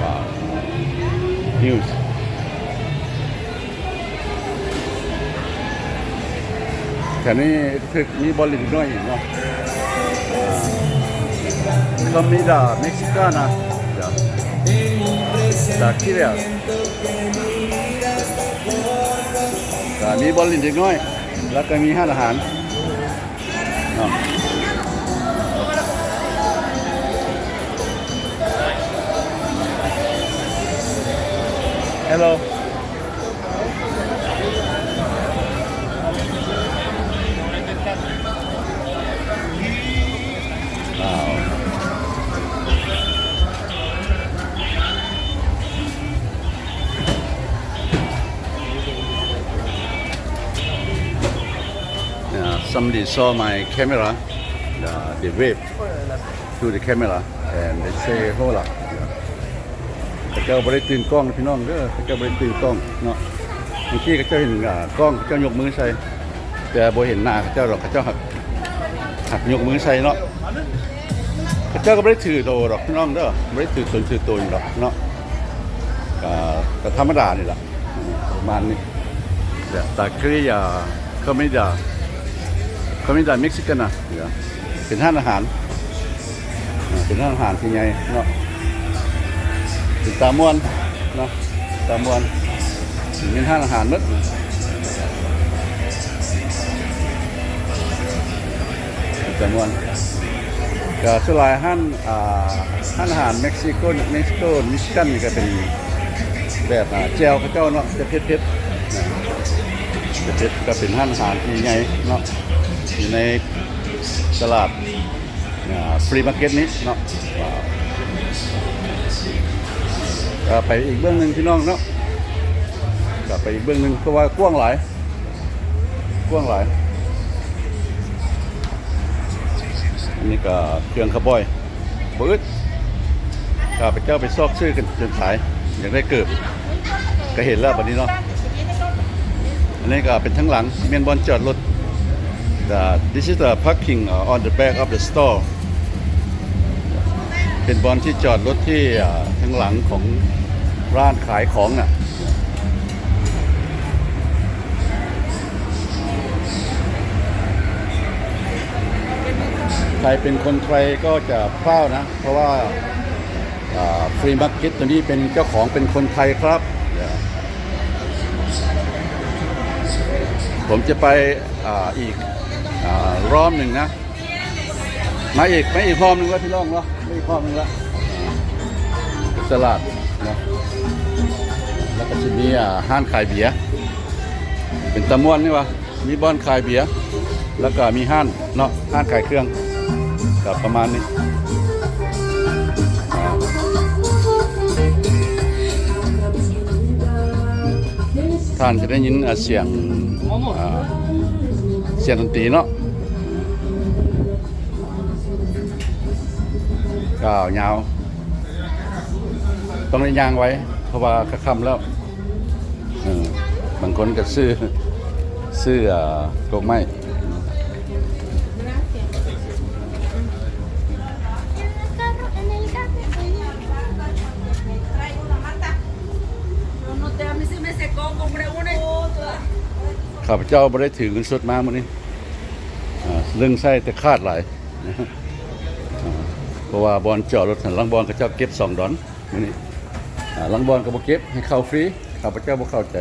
Wow, huge. ແຖວນີ້ຖືກມີບ່ອນຫຼິ້ນເດັກນ້ອຍອີກເນາະ. Comida mexicana. Yeah. Taqueria. ກໍມີບ່ອນຫຼິ້ນເດັກນ້ອຍ ແລ້ວກໍມີຮ້ານອາຫານເນາະ. Hello. Somebody saw my camera, uh, they wave to the camera and they say hola. ເຂົາເຈົ້າບໍ່ໄດ້ຕື່ນກ້ອງພີ່ນ້ອງເດີ ເຂົາເຈົ້າບໍ່ໄດ້ຕື່ນກ້ອງເນາະ. ບາງທີເຂົາເຈົ້າເຫັນ ອ່າ ກ້ອງ ເຂົາເຈົ້າຍົກມືໃສ່ ແຕ່ບໍ່ເຫັນໜ້າເຂົາເຈົ້າດອກ ເຂົາເຈົ້າຫາກ ຫາກຍົກມືໃສ່ເນາະ. ເຂົາເຈົ້າກໍບໍ່ໄດ້ຖືໂຕດອກພີ່ນ້ອງເດີ ບໍ່ໄດ້ຖືຕົນຖືຕົນດອກເນາະ. ກໍ ກໍທຳມະດານີ້ລະ ປະມານນີ້. Taqueria, comida, comida mexicana ເປັນຮ້ານອາຫານ ເປັນຮ້ານອາຫານທີ່ໃຫຍ່ເນາະ ເປັນຕາມ່ວນເນາະ ຕາມ່ວນ ເປັນຮ້ານອາຫານໝົດ ເປັນຕາມ່ວນ. ກໍສ່ວນຫຼາຍຮ້ານ ອ່າ ຮ້ານອາຫານເມັກຊິໂກ ເມັກຊິໂກ ມິຊິກັນນີ້ກໍເປັນແບບ ອ່າ ແຈ່ວເຂົາເຈົ້າເນາະ ຈະເຜັດໆ ນະ ຈະເຜັດ ກໍເປັນຮ້ານອາຫານທີ່ໃຫຍ່ເນາະ ຢູ່ໃນຕະຫຼາດ ອ່າ ຟຣີມາເກັດນີ້ເນາະ. ກໍໄປອີກເບື້ອງໜຶ່ງພີ່ນ້ອງເນາະ ກໍໄປອີກເບື້ອງໜຶ່ງ ເພາະວ່າກວ້າງຫຼາຍ ກວ້າງຫຼາຍ. ອັນນີ້ກໍເຄື່ອງຄາວບອຍ ບໍ່ອຶດ ຂ້າພະເຈົ້າໄປຊອກຊື້ກັນຈົນສາຍ ຢາກໄດ້ເກີບ ກໍເຫັນແລ້ວບັດນີ້ເນາະ. ອັນນີ້ກໍເປັນທາງຫຼັງ ຊິແມ່ນບ່ອນຈອດລົດ The, this is the parking, uh, on the back of the store. ເປັນບ່ອນທີ່ຈອດລົດທີ່ ອ່າ ທາງຫຼັງຂອງຮ້ານຂາຍຂອງນະ. ໃຄເປັນຄົນໄທກໍຈະພ້າວນະ ເພາະວ່າ ອ່າ ຟຣີມາເກັດໂຕນີ້ເປັນເຈົ້າຂອງເປັນຄົນໄທຄັບ. ຜົມຈະໄປ ອ່າ ອີກ ອ່າ ຮອບໜຶ່ງນະ ມາອີກ ມາອີກຮອບໜຶ່ງແລ້ວພີ່ນ້ອງເນາະ ມາອີກຮອບໜຶ່ງແລ້ວ ຕະຫຼາດເນາະ. ແລ້ວກໍຊິມີ ອ່າ ຮ້ານຂາຍເບຍ ເປັນຕາມ່ວນນີ້ຫວາ ມີບ່ອນຂາຍເບຍ ແລ້ວກໍມີຮ້ານເນາະ ຮ້ານຂາຍເຄື່ອງ ກໍປະມານນີ້. ທ່ານຈະໄດ້ຍິນ ອ່າ ສຽງ ອ່າ ສຽງດົນຕີເນາະ ກ້າວຍາວ ຕ້ອງໄດ້ຍ່າງໄວ ເພາະວ່າກະຄ່ຳແລ້ວ. ເອີ ບາງຄົນກໍຊື້ ຊື້ ອ່າ ກົກໄມ້. ຂ້າພະເຈົ້າບໍ່ໄດ້ຖືເງິນສົດມາມື້ນີ້ ອ່າ ເລື່ອງໃຊ້ແຕ່ຂາດຫຼາຍ ເພາະວ່າບ່ອນຈອດລົດຫັ້ນ ລາງບ່ອນເຂົາເຈົ້າເກັບສອງດອນ ມື້ນີ້ ອ່າ ລາງບ່ອນກໍບໍ່ເກັບ ໃຫ້ເຂົ້າຟຣີ ຂ້າພະເຈົ້າບໍ່ເຂົ້າໃຈ.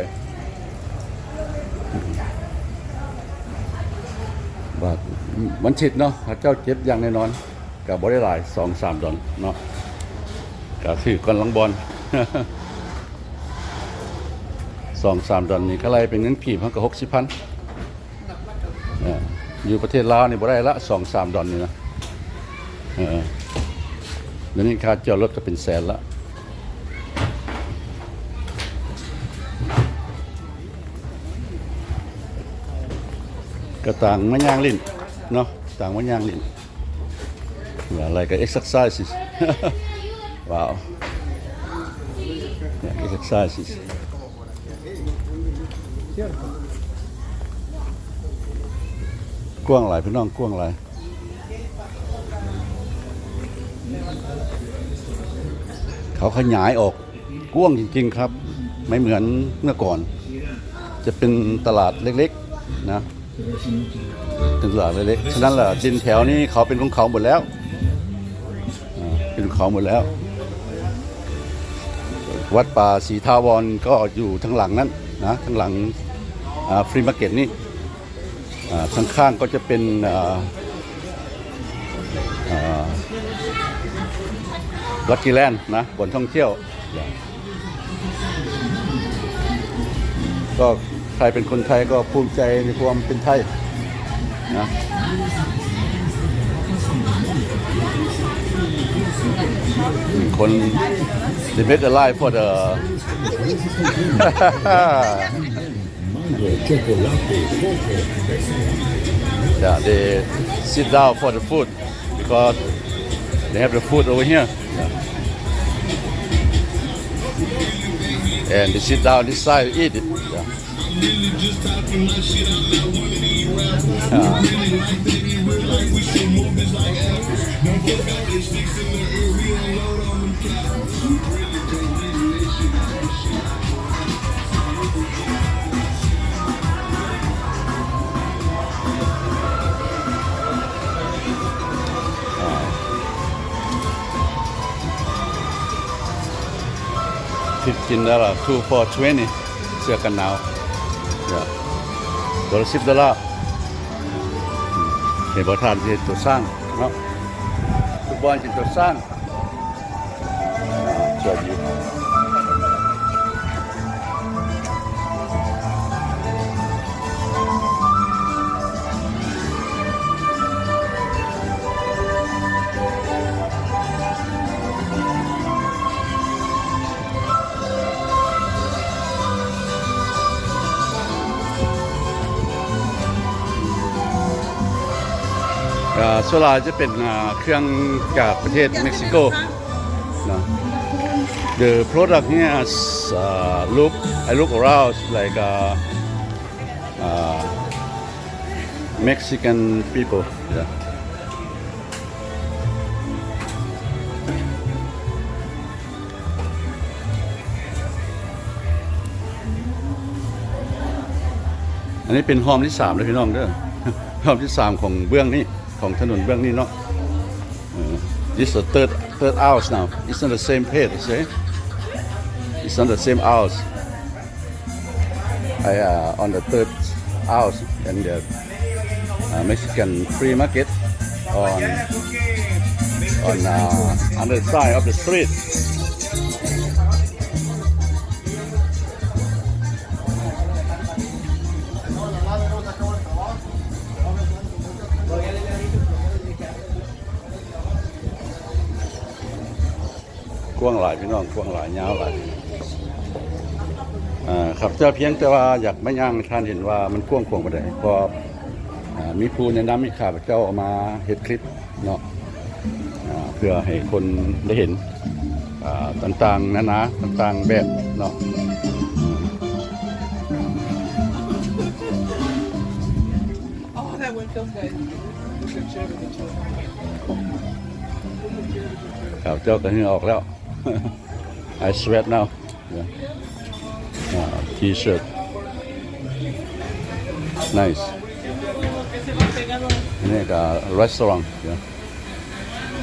ວ່າວັນທິດເນາະ ເຂົາເຈົ້າເກັບຢ່າງແນ່ນອນ ກໍບໍ່ໄດ້ຫຼາຍ ສອງສາມດອນເນາະ ກໍຖືກກ່ອນລາງບ່ອນ ສອງສາມດອນນີ້ ຄັນໄລ່ເປັນເງິນກີບ ເຮົາກໍຫົກສິບພັນ. ເອີ ຢູ່ປະເທດລາວນີ້ບໍ່ໄດ້ລະ ສອງສາມດອນນີ້ນະ. ເອີ ດຽວນີ້ຄ່າຈອດລົດກໍເປັນແສນລະ ກໍຕ່າງມາຍ່າງຫຼິ້ນເນາະ ຕ່າງມາຍ່າງຫຼິ້ນ. Like exercises. Wow. Like exercises. ກວ້າງຫຼາຍ ພີ່ນ້ອງ ກວ້າງຫຼາຍ ເຂົາຂະຫຍາຍອອກ ກວ້າງຈິງໆ ຄັບ ໄມ່ເໝືອນເມື່ອກ່ອນ ຈະເປັນຕະຫຼາດເລັກໆ ນະ ເປັນຕະຫຼາດເລັກໆ. ສະນັ້ນລະ ດິນແຖວນີ້ເຂົາເປັນຂອງເຂົາໝົດແລ້ວ ເປັນຂອງເຂົາໝົດແລ້ວ. ວັດປ່າສີຖາວອນກໍຢູ່ທາງຫຼັງນັ້ນນະ ທາງຫຼັງ ອ່າ ຟຣີມາເກັດນີ້. ອ່າ ທາງຂ້າງກໍຈະເປັນ ອ່າ ອ່າ ລັກກີແລນນະ ບ່ອນທ່ອງທ່ຽວ. ກໍໃຄເປັນຄົນໄທກໍພູມໃຈໃນຄວາມເປັນໄທນະ. ຄົນ they made a line for the Mango, chocolate, coco, fresa. Yeah, they sit down for the food because they have the food over here. Yeah. And they sit down this side and eat it. Yeah. Yeah. ອ່າ fifteen dollar, two for twenty ເສື້ອກັນໜາວ ໂຕລະສິບໂດລາ. ເຫັນບໍ່ທ່ານ ຊິເຮັດໂຕຊ້າງເນາະ ທຸກບ່ອນຊິເຮັດໂຕຊ້າງ. ສວຍຢູ່. ອ່າ ສ່ວນຫຼາຍຈະເປັນ ອ່າ ເຄື່ອງຈາກປະເທດເມັກຊິໂກເນາະ. The product here is, uh, look, I look around like, uh, uh, Mexican people. Yeah. ອັນນີ້ເປັນຮ່ອມທີສາມເດີພີ່ນ້ອງເດີ ຮ່ອມທີສາມຂອງເບື້ອງນີ້ ຂອງຖະໜົນເບື້ອງນີ້ເນາະ. ເອີ this is the third, third house now. It's not the same place, you see? It's not the same house. I, uh, on the third house and the, uh, Mexican flea market on, on, uh, on the side of the street. ກວ້າງຫຼາຍພີ່ນ້ອງ ກວ້າງຫຼາຍ ຍາວຫຼາຍ. ເອີ ຂ້າພະເຈົ້າພຽງແຕ່ວ່າຢາກມາຍ່າງໃຫ້ທ່ານເຫັນວ່າມັນກວ້າງຂວາງປານໃດ ເພາະ ເອີ ມີຜູ້ແນະນຳໃຫ້ຂ້າພະເຈົ້າເອົາມາເຮັດຄລິບເນາະ ເພື່ອໃຫ້ຄົນໄດ້ເຫັນ ຕ່າງໆນານາ ຕ່າງໆແບບເນາະ. Oh, that went so good. ຂ້າພະເຈົ້າກໍເຫື່ອອອກແລ້ວ. I sweat now. Yeah. ອ່າ T-shirt. Nice. ອັນນີ້ກໍ restaurant. Yeah.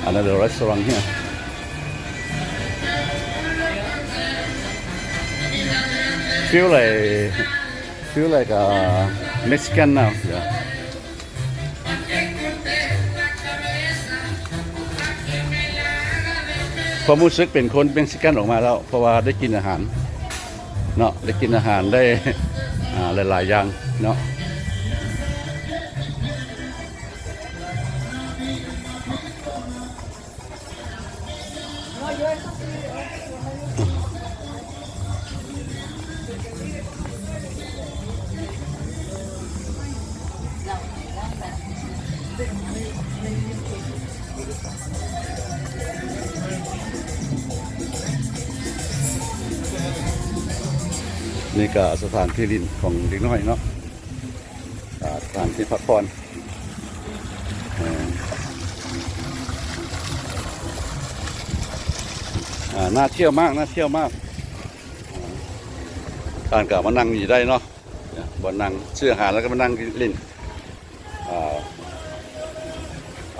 Another restaurant here. Feel like, feel like, uh, Mexican now. Yeah. ຄວາມຮູ້ສຶກເປັນຄົນເມັກຊິກັນອອກມາແລ້ວ ເພາະວ່າໄດ້ກິນອາຫານເນາະ ໄດ້ກິນອາຫານ ໄດ້ ອ່າ ຫຼາຍໆຢ່າງເນາະ. ນີ້ກໍສະຖານທີ່ຫຼິ້ນຂອງເດັກນ້ອຍເນາະ ອ່າ ສະຖານທີ່ພັກຜ່ອນ. ເອີ ອ່າ ໜ້າທ່ຽວມາກ ໜ້າທ່ຽວມາກ. ທ່ານກໍມານັ່ງນີ້ໄດ້ເນາະ ບ່ອນນັ່ງ ຊື້ອາຫານແລ້ວກໍມານັ່ງຫຼິ້ນ. ອ່າ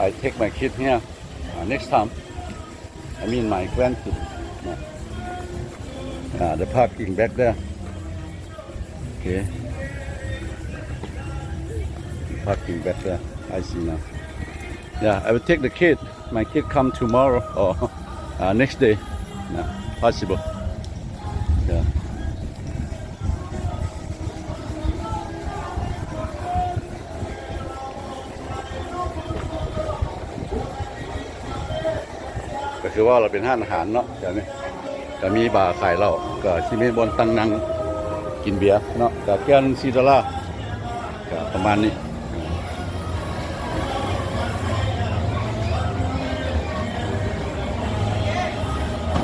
I take my kid here, uh, next time. I mean my grandkid. Uh, the parking back there. Okay. Parking back there. I see now. Yeah, I will take the kid. My kid come tomorrow or, uh, next day. Yeah, possible. Yeah. ກໍຄືວ່າລາວເປັນຮ້ານອາຫານເນາະ ແຖວນີ້ກໍມີບາຂາຍເຫຼົ້າ ກໍຊິມີບ່ອນຕັ້ງນັ່ງກິນເບຍເນາະ ກໍແກ້ວໜຶ່ງສີ່ໂດລາ ກໍປະມານນີ້.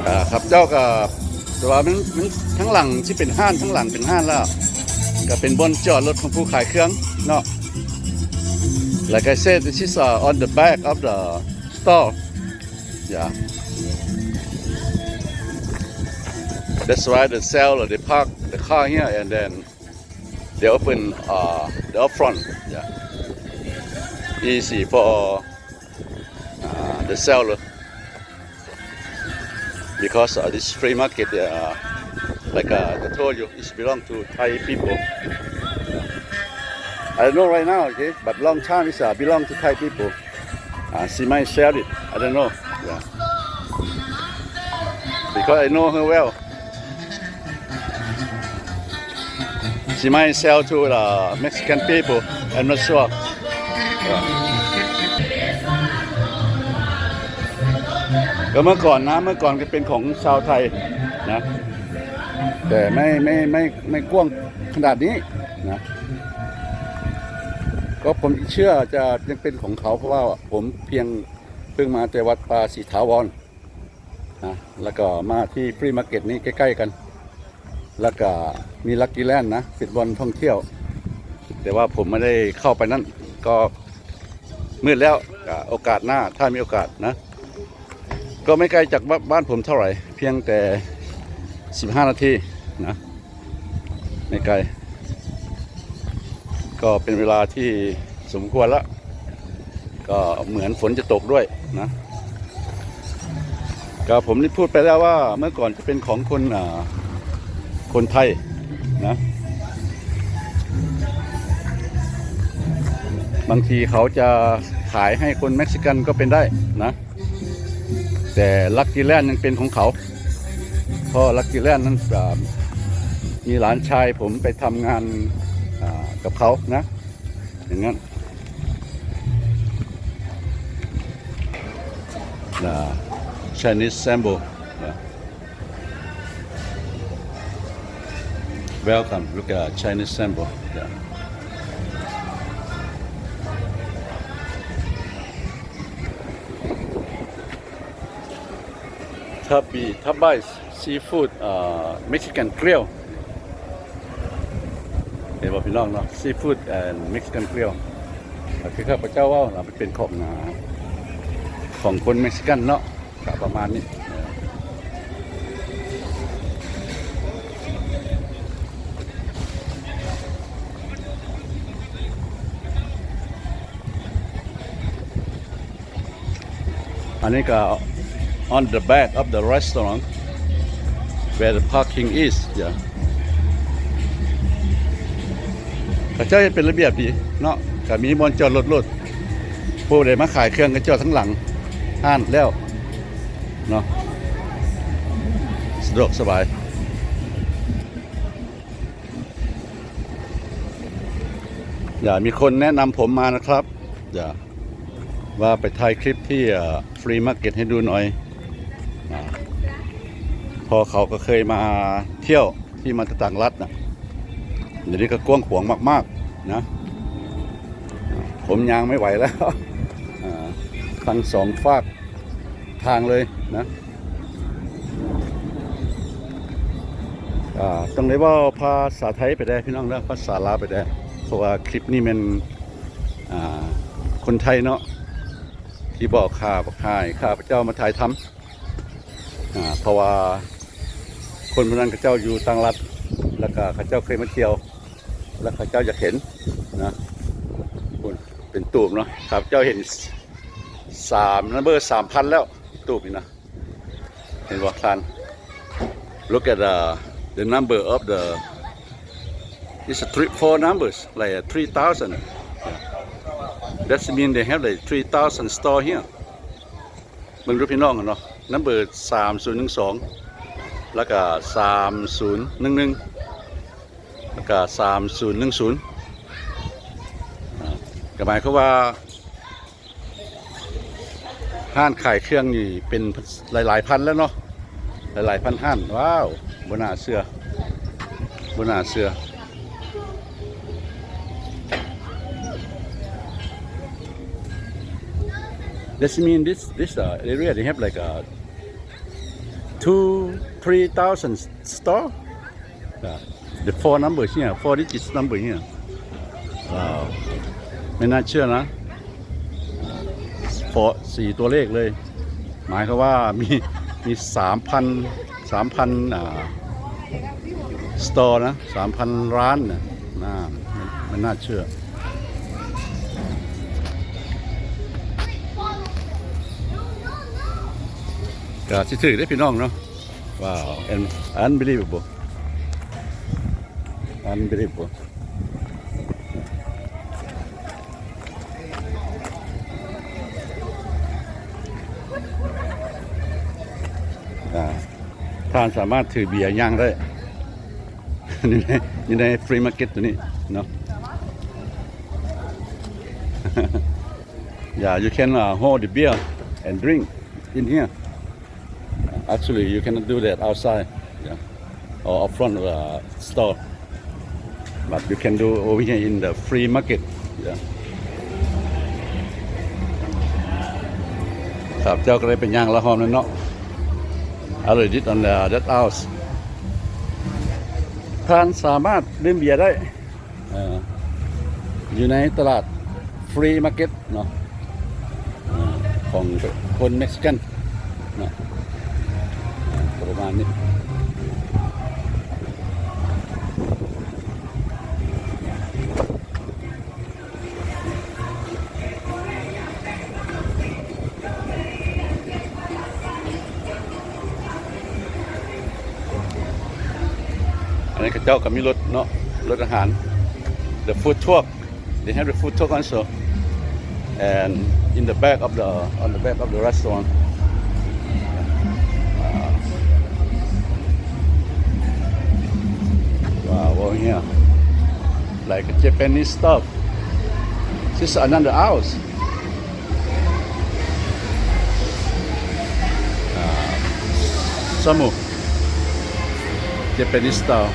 ອ່າ ຄັບເຈົ້າກໍ ແຕ່ວ່າມັນ ມັນ ທາງຫຼັງຊິເປັນຮ້ານ ທາງຫຼັງເປັນຮ້ານແລ້ວ ກໍເປັນບ່ອນຈອດລົດຂອງຜູ້ຂາຍເຄື່ອງເນາະ. Like I said, this is, uh, on the back of the store. Yeah. That's why the seller, they park the car here and then they open, uh, the up front. Yeah. Easy for, uh, the seller. Because, uh, this flea market, uh, like, uh, I told you, it belong to Thai people. I don't know right now, okay, but long time it's, uh, belong to Thai people. Uh, she might sell it. I don't know. Yeah. Because I know her well. She might sell to the Mexican people. I'm not sure. Yeah. ກໍເມື່ອກ່ອນນະ ເມື່ອກ່ອນກໍເປັນຂອງຊາວໄທນະ ແຕ່ໄມ່ ໄມ່ ໄມ່ ໄມ່ກວ້າງຂະໜາດນີ້ນະ. ກໍຜົມເຊື່ອຈະຍັງເປັນຂອງເຂົາ ເພາະວ່າຜົມພຽງເພິ່ງມາແຕ່ວັດປ່າສີຖາວອນນະ ແລ້ວກໍມາທີ່ຟຣີມາເກັດນີ້ໃກ້ໆກັນ ແລ້ວກໍມີລັກກີແລນນະ ເປັນບ່ອນທ່ອງທ່ຽວ ແຕ່ວ່າຜົມບໍ່ໄດ້ເຂົ້າໄປນັ້ນ ກໍມືດແລ້ວ ກໍໂອກາດໜ້າ ຖ້າມີໂອກາດນະ. ກໍໄມ່ໄກຈາກບ້ານຜົມເທົ່າໃດ ພຽງແຕ່ສິບຫ້ານາທີນະ ໄມ່ໄກ ກໍເປັນເວລາທີ່ສົມຄວນລະ ກໍເໝືອນຝົນຈະຕົກດ້ວຍນະ. ກໍຜົມໄດ້ພູດໄປແລ້ວວ່າ ເມື່ອກ່ອນຈະເປັນຂອງຄົນ ອ່າ ຄົນໄທນະ ບາງທີເຂົາຈະຂາຍໃຫ້ຄົນເມັກຊິກັນກໍເປັນໄດ້ນະ. ແຕ່ລັກກີແລນຍັງເປັນຂອງເຂົາ ເພາະລັກກີແລນນັ້ນ ອ່າ ມີຫຼານຊາຍຜົມໄປທຳງານ ອ່າ ກັບເຂົານະ ຢ່າງນັ້ນ. ນະ Chinese symbol ນະ. Welcome. Look at Chinese symbol. Yeah. Tabi, Tabai seafood, uh, Mexican grill. ເຫັນບໍ່ພີ່ນ້ອງເນາະ? Seafood and Mexican grill. ຄືຂ້າພະເຈົ້າເວົ້ານະ ມັນເປັນຂອງ ອ່າ ຂອງຄົນເມັກຊິກັນເນາະ. ກໍປະມານນີ້ ອັນນີ້ກໍ on the back of the restaurant where the parking is. Yeah. ເຂົາເຈົ້າເຮັດເປັນລະບຽບດີເນາະ ກໍມີບ່ອນຈອດລົດໂລດ ຜູ້ໃດມາຂາຍເຄື່ອງກໍຈອດທາງຫຼັງຮ້ານແລ້ວເນາະ ສະດວກສະບາຍ. ຢ່າ ມີຄົນແນະນຳຜົມມານະຄັບ ຢ່າ ວ່າໄປຖ່າຍຄລິບທີ່ ເອີ ຟຣີມາເກັດໃຫ້ດູໜ້ອຍ ອ່າ ເພາະເຂົາກໍເຄີຍມາທ່ຽວທີ່ມາແຕ່ຕ່າງລັດນະ ດຽວນີ້ກໍກວ້າງຂວາງມາກໆນະ ຜົມຍ່າງໄມ່ໄຫວແລ້ວ ອ່າ ທັງສອງຟາກທາງເລີຍນະ. ອ່າ ຕ້ອງໄດ້ເວົ້າພາສາໄທໄປແດ່ພີ່ນ້ອງເດີ ພາສາລາວໄປແດ່ ເພາະວ່າຄລິບນີ້ແມ່ນ ອ່າ ຄົນໄທເນາະ ທີ່ບອກຂ້າ ບອກໃຫ້ຂ້າພະເຈົ້າມາຖ່າຍທຳ ອ່າ ເພາະວ່າຄົນຜູ້ນັ້ນເຂົາເຈົ້າຢູ່ຕ່າງລັດ ແລ້ວກໍເຂົາເຈົ້າເຄີຍມາທ່ຽວ ແລ້ວເຂົາເຈົ້າຢາກເຫັນນະ ພຸ້ນເປັນຕູບເນາະ ຂ້າພະເຈົ້າເຫັນສາມ ນັມເບີສາມພັນແລ້ວ ຕູບນີ້ນະ. ເຫັນບໍ່ທ່ານ? Look at the, the number of the, it's a three, four numbers, like, uh, three thousand. Yeah. That mean they have, like, three thousand store here. ເບິ່ງດູພີ່ນ້ອງເນາະ number ສາມສູນໜຶ່ງສອງ ແລ້ວກໍ ສາມສູນໜຶ່ງໜຶ່ງ ແລ້ວກໍ ສາມສູນໜຶ່ງສູນ ອ່າ ກໍໝາຍຄວາມວ່າ ຮ້ານຂາຍເຄື່ອງນີ້ເປັນຫຼາຍໆພັນແລ້ວເນາະ ຫຼາຍໆພັນຮ້ານ. ວ້າວ ບໍ່ໜ້າເຊື່ອ ບໍ່ໜ້າເຊື່ອ. Does it mean this, this, uh, area they have, like, a, two, three thousand store. Uh, the four number here, four digits number here. Wow. ไม่น่าเชื่อนะ four สี่ตัวเลขเลย หมายความว่ามี มีสามพัน สามพัน อ่า store นะ สามพัน ร้านนะ น่า ไม่ ไม่น่าเชื่อ ก็สิถืกเด้พี่น้องเนาะ ว้าว unbelievable unbelievable อ่า ท่านสามารถถือเบียร์ย่างได้ อยู่ใน อยู่ใน flea market ตัวนี้เนาะ Yeah, you can, uh, hold the beer and drink in here. Actually, you cannot do that outside, yeah, or up front of the store. But you can do over here in the flea market, yeah. ครับ เจ้าก็เลยไปย่างละหอมนั่นเนาะ I already did on the, that house. ท่านสามารถดื่มเบียร์ได้ เอ่อ อยู่ในตลาด flea market เนาะ เอ่อ ของคนเม็กซิกันเนาะ ประมาณนี้ อันนี้เขาเจ้าก็มีรถเนาะ รถอาหาร the food truck. They have the food truck also. And in the back of the, on the back of the restaurant. Wow, wow, over here. Like Japanese stuff. This is another house. Uh, Samu. Japanese style.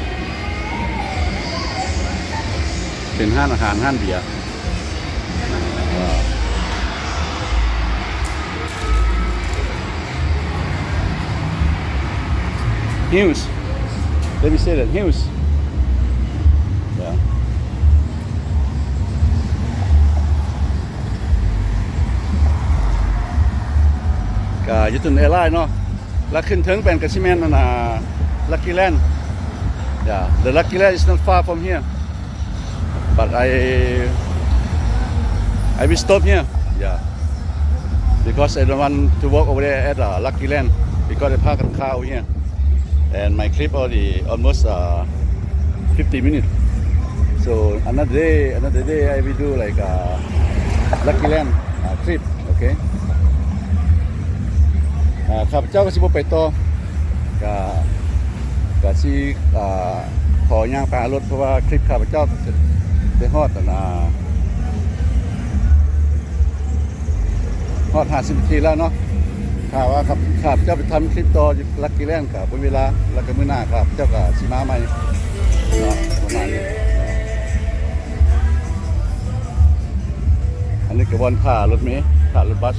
เป็นร้านอาหาร ร้านเบียร์ Huge. Let me say that. Huge. Yeah. ກະຢູ່ຕົວແອລາຍເນາະ ແລ້ວຂຶ້ນເທິງໄປກະຊິແມ່ນອັນນ່າ Lucky Land. Yeah, the Lucky Land is not far from here. But I, I will stop here. Yeah. Because I don't want to walk over there at, uh, Lucky Land. Because I park the car over here. And my clip already almost, uh, fifty minutes. So another day, another day I will do like, uh, Lucky Land, uh, clip. ໂອເຄ ອ່າ ຂ້າພະເຈົ້າກໍຊິບໍ່ໄປຕໍ່ ກະ ກະຊິ ອ່າ ຂໍຍ່າງໄປຫາລົດ ເພາະວ່າຄລິບຂ້າພະເຈົ້າໄປຮອດ ອັນນ່າ ຮອດຫ້າສິບນາທີແລ້ວເນາະ. ຖ້າວ່າຂ້າ ຂ້າພະເຈົ້າໄປທຳຄລິບຕໍ່ຢູ່ລັກກີແລນ ກະບໍ່ມີເວລາ ແລ້ວກະມື້ໜ້າຂ້າພະເຈົ້າກະຊິມາໃໝ່ເນາະ ປະມານນີ້. ອັນນີ້ກະບ່ອນຖ້າລົດເມ ຖ້າລົດບັສ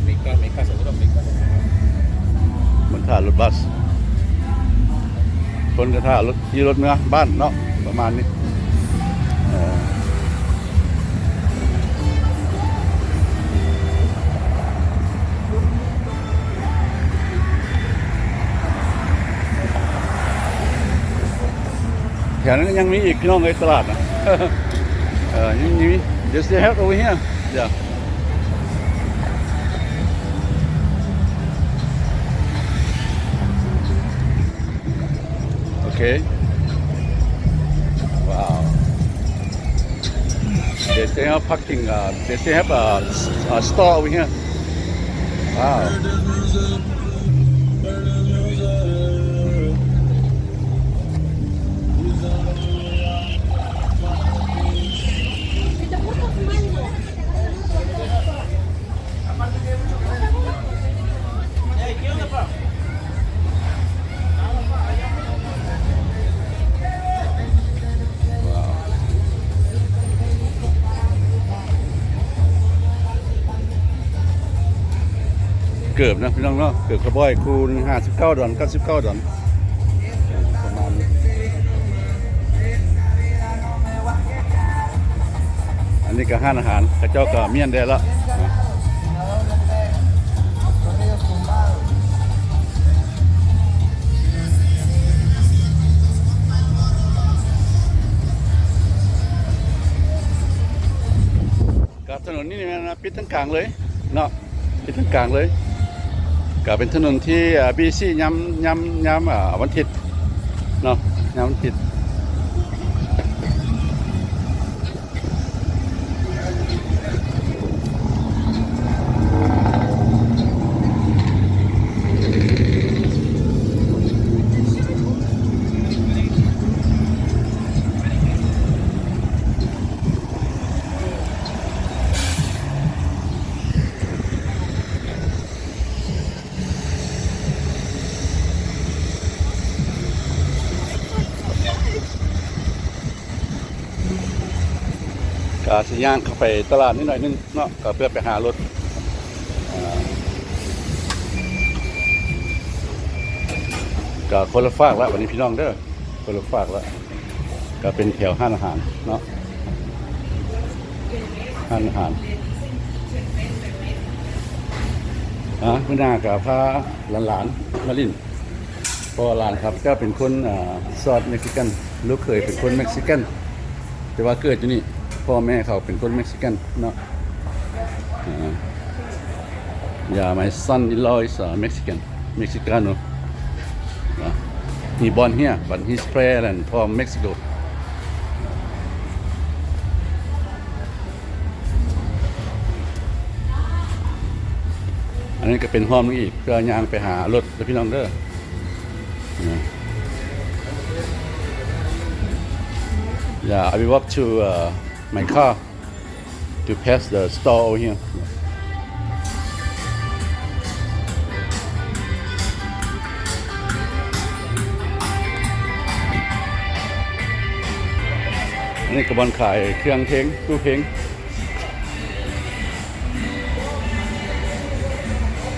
ເມກາ ເມກາ ສົມມຸດວ່າເມກາ ມັນຖ້າລົດບັສ ຄົນກະຖ້າລົດ ຂີ່ລົດເມືອບ້ານເນາະ ປະມານນີ້ ເອີ. ແຖວນັ້ນຍັງມີອີກ ພີ່ນ້ອງເອີຍ ຕະຫຼາດນະ ເອີ ຍັງມີ they still have over here. Yeah. Okay. Wow. They still have parking, uh, they still have a, a store over here. Wow. ເກີບນະພີ່ນ້ອງເນາະ ເກີບຄາວບອຍຄູ່ໜຶ່ງ ຫ້າສິບເກົ້າດອນ ເກົ້າສິບເກົ້າດອນ ປະມານນີ້. ອັນນີ້ກໍຮ້ານອາຫານ ເຂົາເຈົ້າກໍມ້ຽນແດ່ລະ. ກະຖະໜົນນີ້ແມ່ນປິດທາງກາງເລີຍເນາະ ປິດທາງກາງເລີຍ. ກະເປັນຖະໜົນທີ່ ອ່າ ບີຊີ ຍາມ ຍາມ ຍາມ ອ່າ ວັນທິດເນາະ ຍາມວັນທິດ. ກະຊິຍ່າງເຂົ້າໄປຕະຫຼາດນິດໜ້ອຍໜຶ່ງເນາະ ກະເພື່ອໄປຫາລົດ ອ່າ ກະຄົນລະຟາກລະບັດນີ້ພີ່ນ້ອງເດີ ຄົນລະຟາກລະ. ກະເປັນແຖວຮ້ານອາຫານເນາະ ຮ້ານອາຫານ. ອາ ມື້ໜ້າກະພາຫຼານໆມາຫຼິ້ນ ເພາະວ່າຫຼານຂ້າພະເຈົ້າເປັນຄົນ ອາ ຊອດເມັກຊິກັນ ລູກເຂີຍເປັນຄົນເມັກຊິກັນ ແຕ່ວ່າເກີດຢູ່ນີ້ ພໍ່ແມ່ເຂົາເປັນຄົນເມັກຊິກັນເນາະ. ອາ Yeah, my son-in-law is a Mexican, Mexicano. Uh, he born here, but his parents from Mexico. ອັນນີ້ກໍເປັນຮ່ອມໜຶ່ງອີກ ເພື່ອຍ່າງໄປຫາລົດເດີພີ່ນ້ອງເດີ. Yeah, I will walk to, uh, my car. To pass the store over here. ອັນນີ້ກະບ່ອນຂາຍເຄື່ອງເພງ ຕູ້ເພງ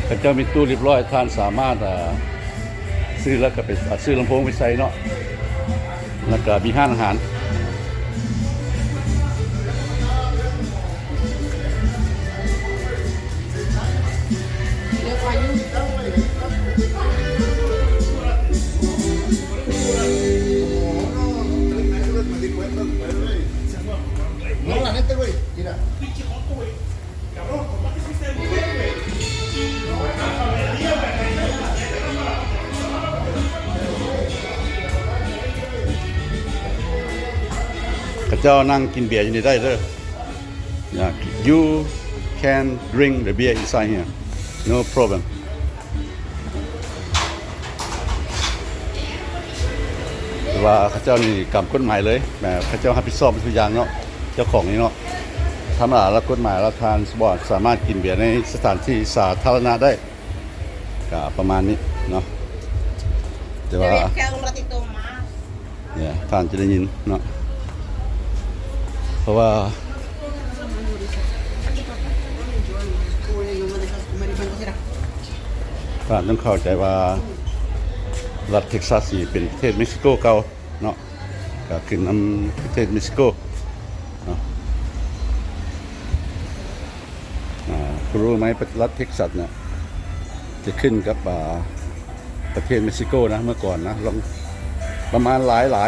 ເຂົາເຈົ້າມີຕູ້ຮຽບຮ້ອຍ ທ່ານສາມາດ ອາ ຊື້ແລ້ວກໍໄປ ອາ ຊື້ລຳໂພງໄປໃສ່ເນາະ. ແລ້ວກະມີຮ້ານອາຫານ. No, la neta, güey, mira. ເຂົາເຈົ້ານັ່ງກິນເບຍຢູ່ນີ້ໄດ້ເດີ. You can drink the beer inside here. No problem. ແຕ່ວ່າເຂົາເຈົ້ານີ້ກຳກົດໝາຍເລີຍ ແບບເຂົາເຈົ້າຮັບຜິດຊອບທຸກຢ່າງເນາະ ເຈົ້າຂອງນີ້ເນາະ. ທຳມະດາແລ້ວກົດໝາຍແລ້ວທ່ານບໍ່ສາມາດກິນເບຍໃນສະຖານທີ່ສາທາລະນະໄດ້ ກະປະມານນີ້ເນາະ. ແຕ່ວ່າ Debes que un ratito más. ເນຍ ທ່ານຈະໄດ້ຍິນເນາະ ເພາະວ່າ ທ່ານຕ້ອງເຂົ້າໃຈວ່າລັດເທັກຊັສນີ້ເປັນປະເທດເມັກຊິໂກເກົ່າເນາະ ກະຂຶ້ນນຳປະເທດເມັກຊິໂກເນາະ. ອາ ຮູ້ໄໝ ລັດເທັກຊັສເນຍ ຈະຂຶ້ນກັບ ອາ ປະເທດເມັກຊິໂກນະ ເມື່ອກ່ອນນະ ລອງ ປະມານຫຼາຍໆ ຫຼ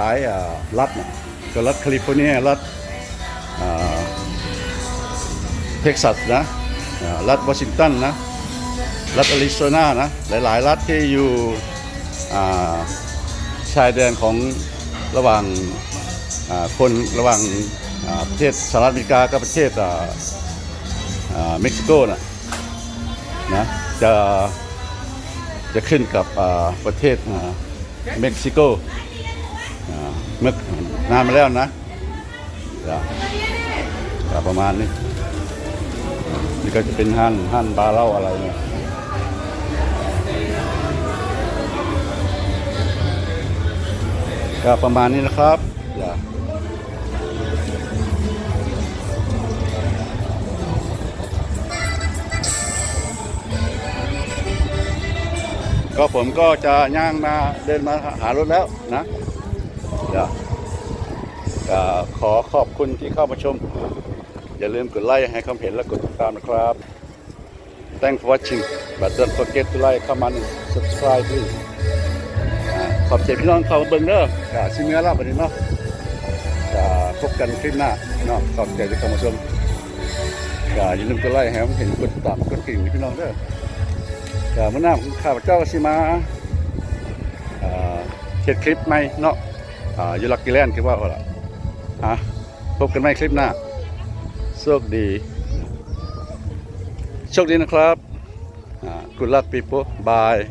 າຍໆ ອາ ລັດນະ ກໍລັດຄາລີຟໍເນຍ ລັດ ອາ ເທັກຊັສນະ ອາ ລັດວໍຊິງຕັນນະ ລັດອາຣິໂຊນານະ ຫຼາຍໆລັດທີ່ຢູ່ ອາ ຊາຍແດນຂອງ ລະຫວ່າງ ອາ ຄົນ ລະຫວ່າງ ອາ ປະເທດສະຫະລັດອາເມລິກາກັບປະເທດ ອາ ອາ ເມັກຊິໂກນະ ນະ ຈະ ຈະຂຶ້ນກັບ ອາ ປະເທດ ອາ ເມັກຊິໂກ ອາ ເມື່ອ ນານມາແລ້ວນະ. ກະປະມານນີ້ ນີ້ກໍຈະເປັນຮ້ານ ຮ້ານບາເຫຼົ້າອະໄລເນຍ ກະປະມານນີ້ນະຄັບ. ຈ້າ ເ ก็ผมก็จะย่างมา เดินมาหารถแล้วนะ เดี๋ยว ก็ขอขอบคุณที่เข้ามาชม อย่าลืมกดไลค์ ให้ความเห็น และกดติดตามนะครับ. Thanks for watching, but don't forget to like, comment and subscribe please. ອ່າ ຂອບໃຈພີ່ນ້ອງເຂົ້າມາເບິ່ງເດີ. ກະຊິເມືອແລ້ວບັດນີ້ເນາະ ກະພົບກັນຄລິບໜ້າເນາະ. ຂອບໃຈທີ່ເຂົ້າມາຊົມ ກະຢ່າລືມກົດໄລໃຫ້ເຫັນ ກົດຕິດຕາມ ກົດກະດິ່ງໃຫ້ພີ່ນ້ອງເດີ. ກະມື້ໜ້າຂ້າພະເຈົ້າກະຊິມາ ອ່າ ເຮັດຄລິບໃໝ່ເນາະ ອ່າ ຢູ່ລັກກີແລນ ຄືວ່າຫັ້ນລະ. ອ່ະ ພົບກັນໃໝ່ຄລິບໜ້າ. ໂຊກດີ ໂຊກດີນະຄັບ. ອ່າ Good luck people. Bye.